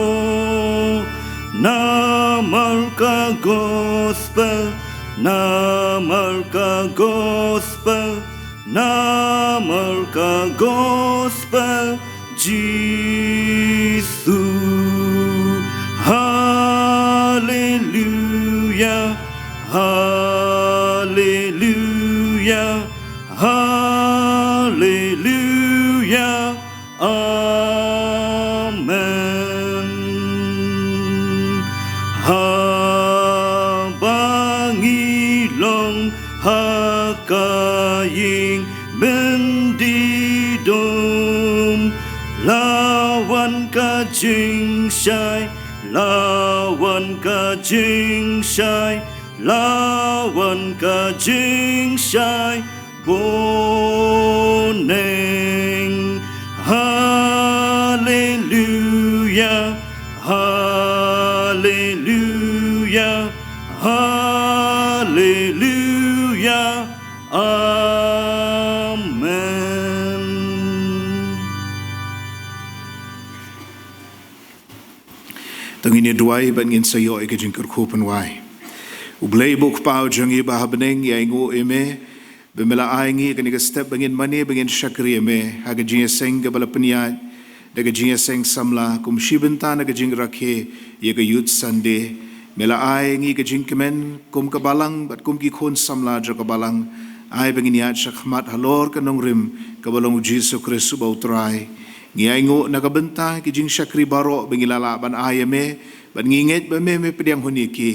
namar ka gospel, namar ka gospel, namar ka gospel Jisu. Haleluya, haleluya, haleluya, amen. Haba ngi long ha ka ïing myndih dum, la wan ka jingshai, la wan ka jingshai, la wan ka jingshai bun neng. Haleluya, haleluya, haleluya, amen. To ngin ïa duwai bad ngin sa ïoh ïa ka jingkyrkhu pynwai. U Blei ba u Kpa jong ngi ba ha bneng, ngi ainguh ïa me, ba me la ai ngi kane ka step ba ngin mane ba ngin shakri ïa me ha ka jingïaseng kaba la pynïaid da ka jingïaseng samla kum shi bynta na ka jingrakhe ïa ka Youth Sunday. Me la ai ngi ka jingkmen kum ka balang bad kum ki khun samla jong ka balang. Ai ba ngin ïaid shakhmat halor ka nongrim kaba long U Jisu Khrist uba U Trai. Ngi ainguh na ka bynta ki jingshakri baroh ba ngi la lah ban ai ïa me, bad ngi ngeit ba me me pdiang hun ïa ki,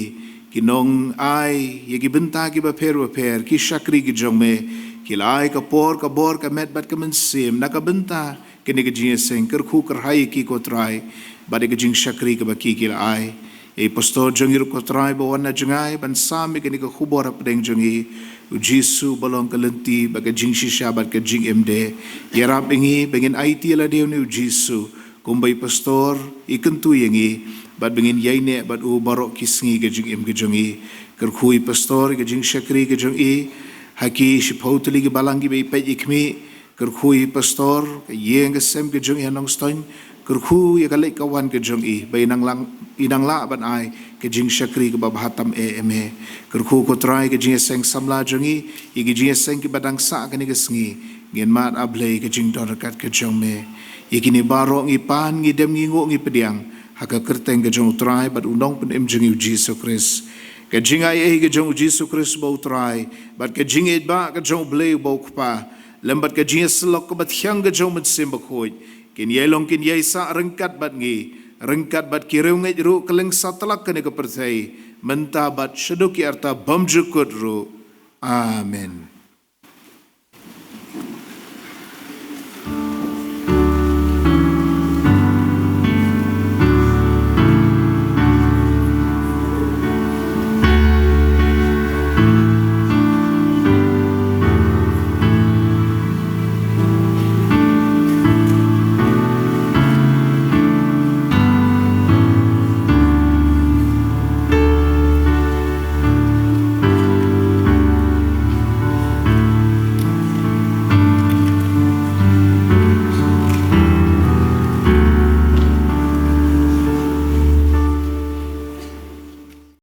ki nongai ïa ki bynta kiba pher bapher, ki shakri ki jong me, ki la ai ka por, ka bor, ka met bad ka mynsiem na ka bynta kane ka jingïaseng. Kyrkhu kyrhai ïa ki ko Trai bad ïa ka jingshakri kaba ki ki la ai. Ïa i pastor jong ngi ruh ko Trai ba wan na jngai ban sam ïa kane ka khubor hapdeng jong ngi, U Jisu ba long ka lynti bad ka jingshisha bad ka jingim de. Ïarap ïa ngi ba ngin aiti ïa lade ïa une U Jisu kumba i pastor i kyntu ïa ngi, bad ba ngin ïaineh bad u baroh ki sngi ka jingim ka jong ngi. Kyrkhu i pastor ïa ka jingshakri ka jong i ha ki shiphew tylli ki balang kiba i peit i khmih. Kyrkhu i pastor, ka ïing ka sem ka jong i ha Nongstoiñ. Kyrkhu ïa ka leit ka wan ka jong i ba i nang lang, i nang lah ban ai ka jingshakri kaba bha tam eh ïa me. Kyrkhu ko Trai ka jingïaseng samla jong i, ïa ka jingïaseng kiba dang sah kane ka sngi. Ngin mad, A Blei, ka jingdon ryngkat ka jong me. Ïa kine baroh ngi pan, ngi dem, ngi nguh, ngi pdiang ha ka kyrteng ka jong U Trai bad U Nongpynim jong ngi U Jisu Khrist. Ka jingaiei ka jong U Jisu Khrist uba U Trai bad ka jingïeidbah ka jong U Blei uba U Kpa, lem bad ka jingïasyllok kaba thiang ka jong U Mynsiem Bakhuid, kin ïai long kin ïai sah ryngkat bad ngi, ryngkat bad ki riewngeit ruh, kylleng satlak kane ka pyrthei, mynta bad shaduh ki arta bymjukut ruh. Amen.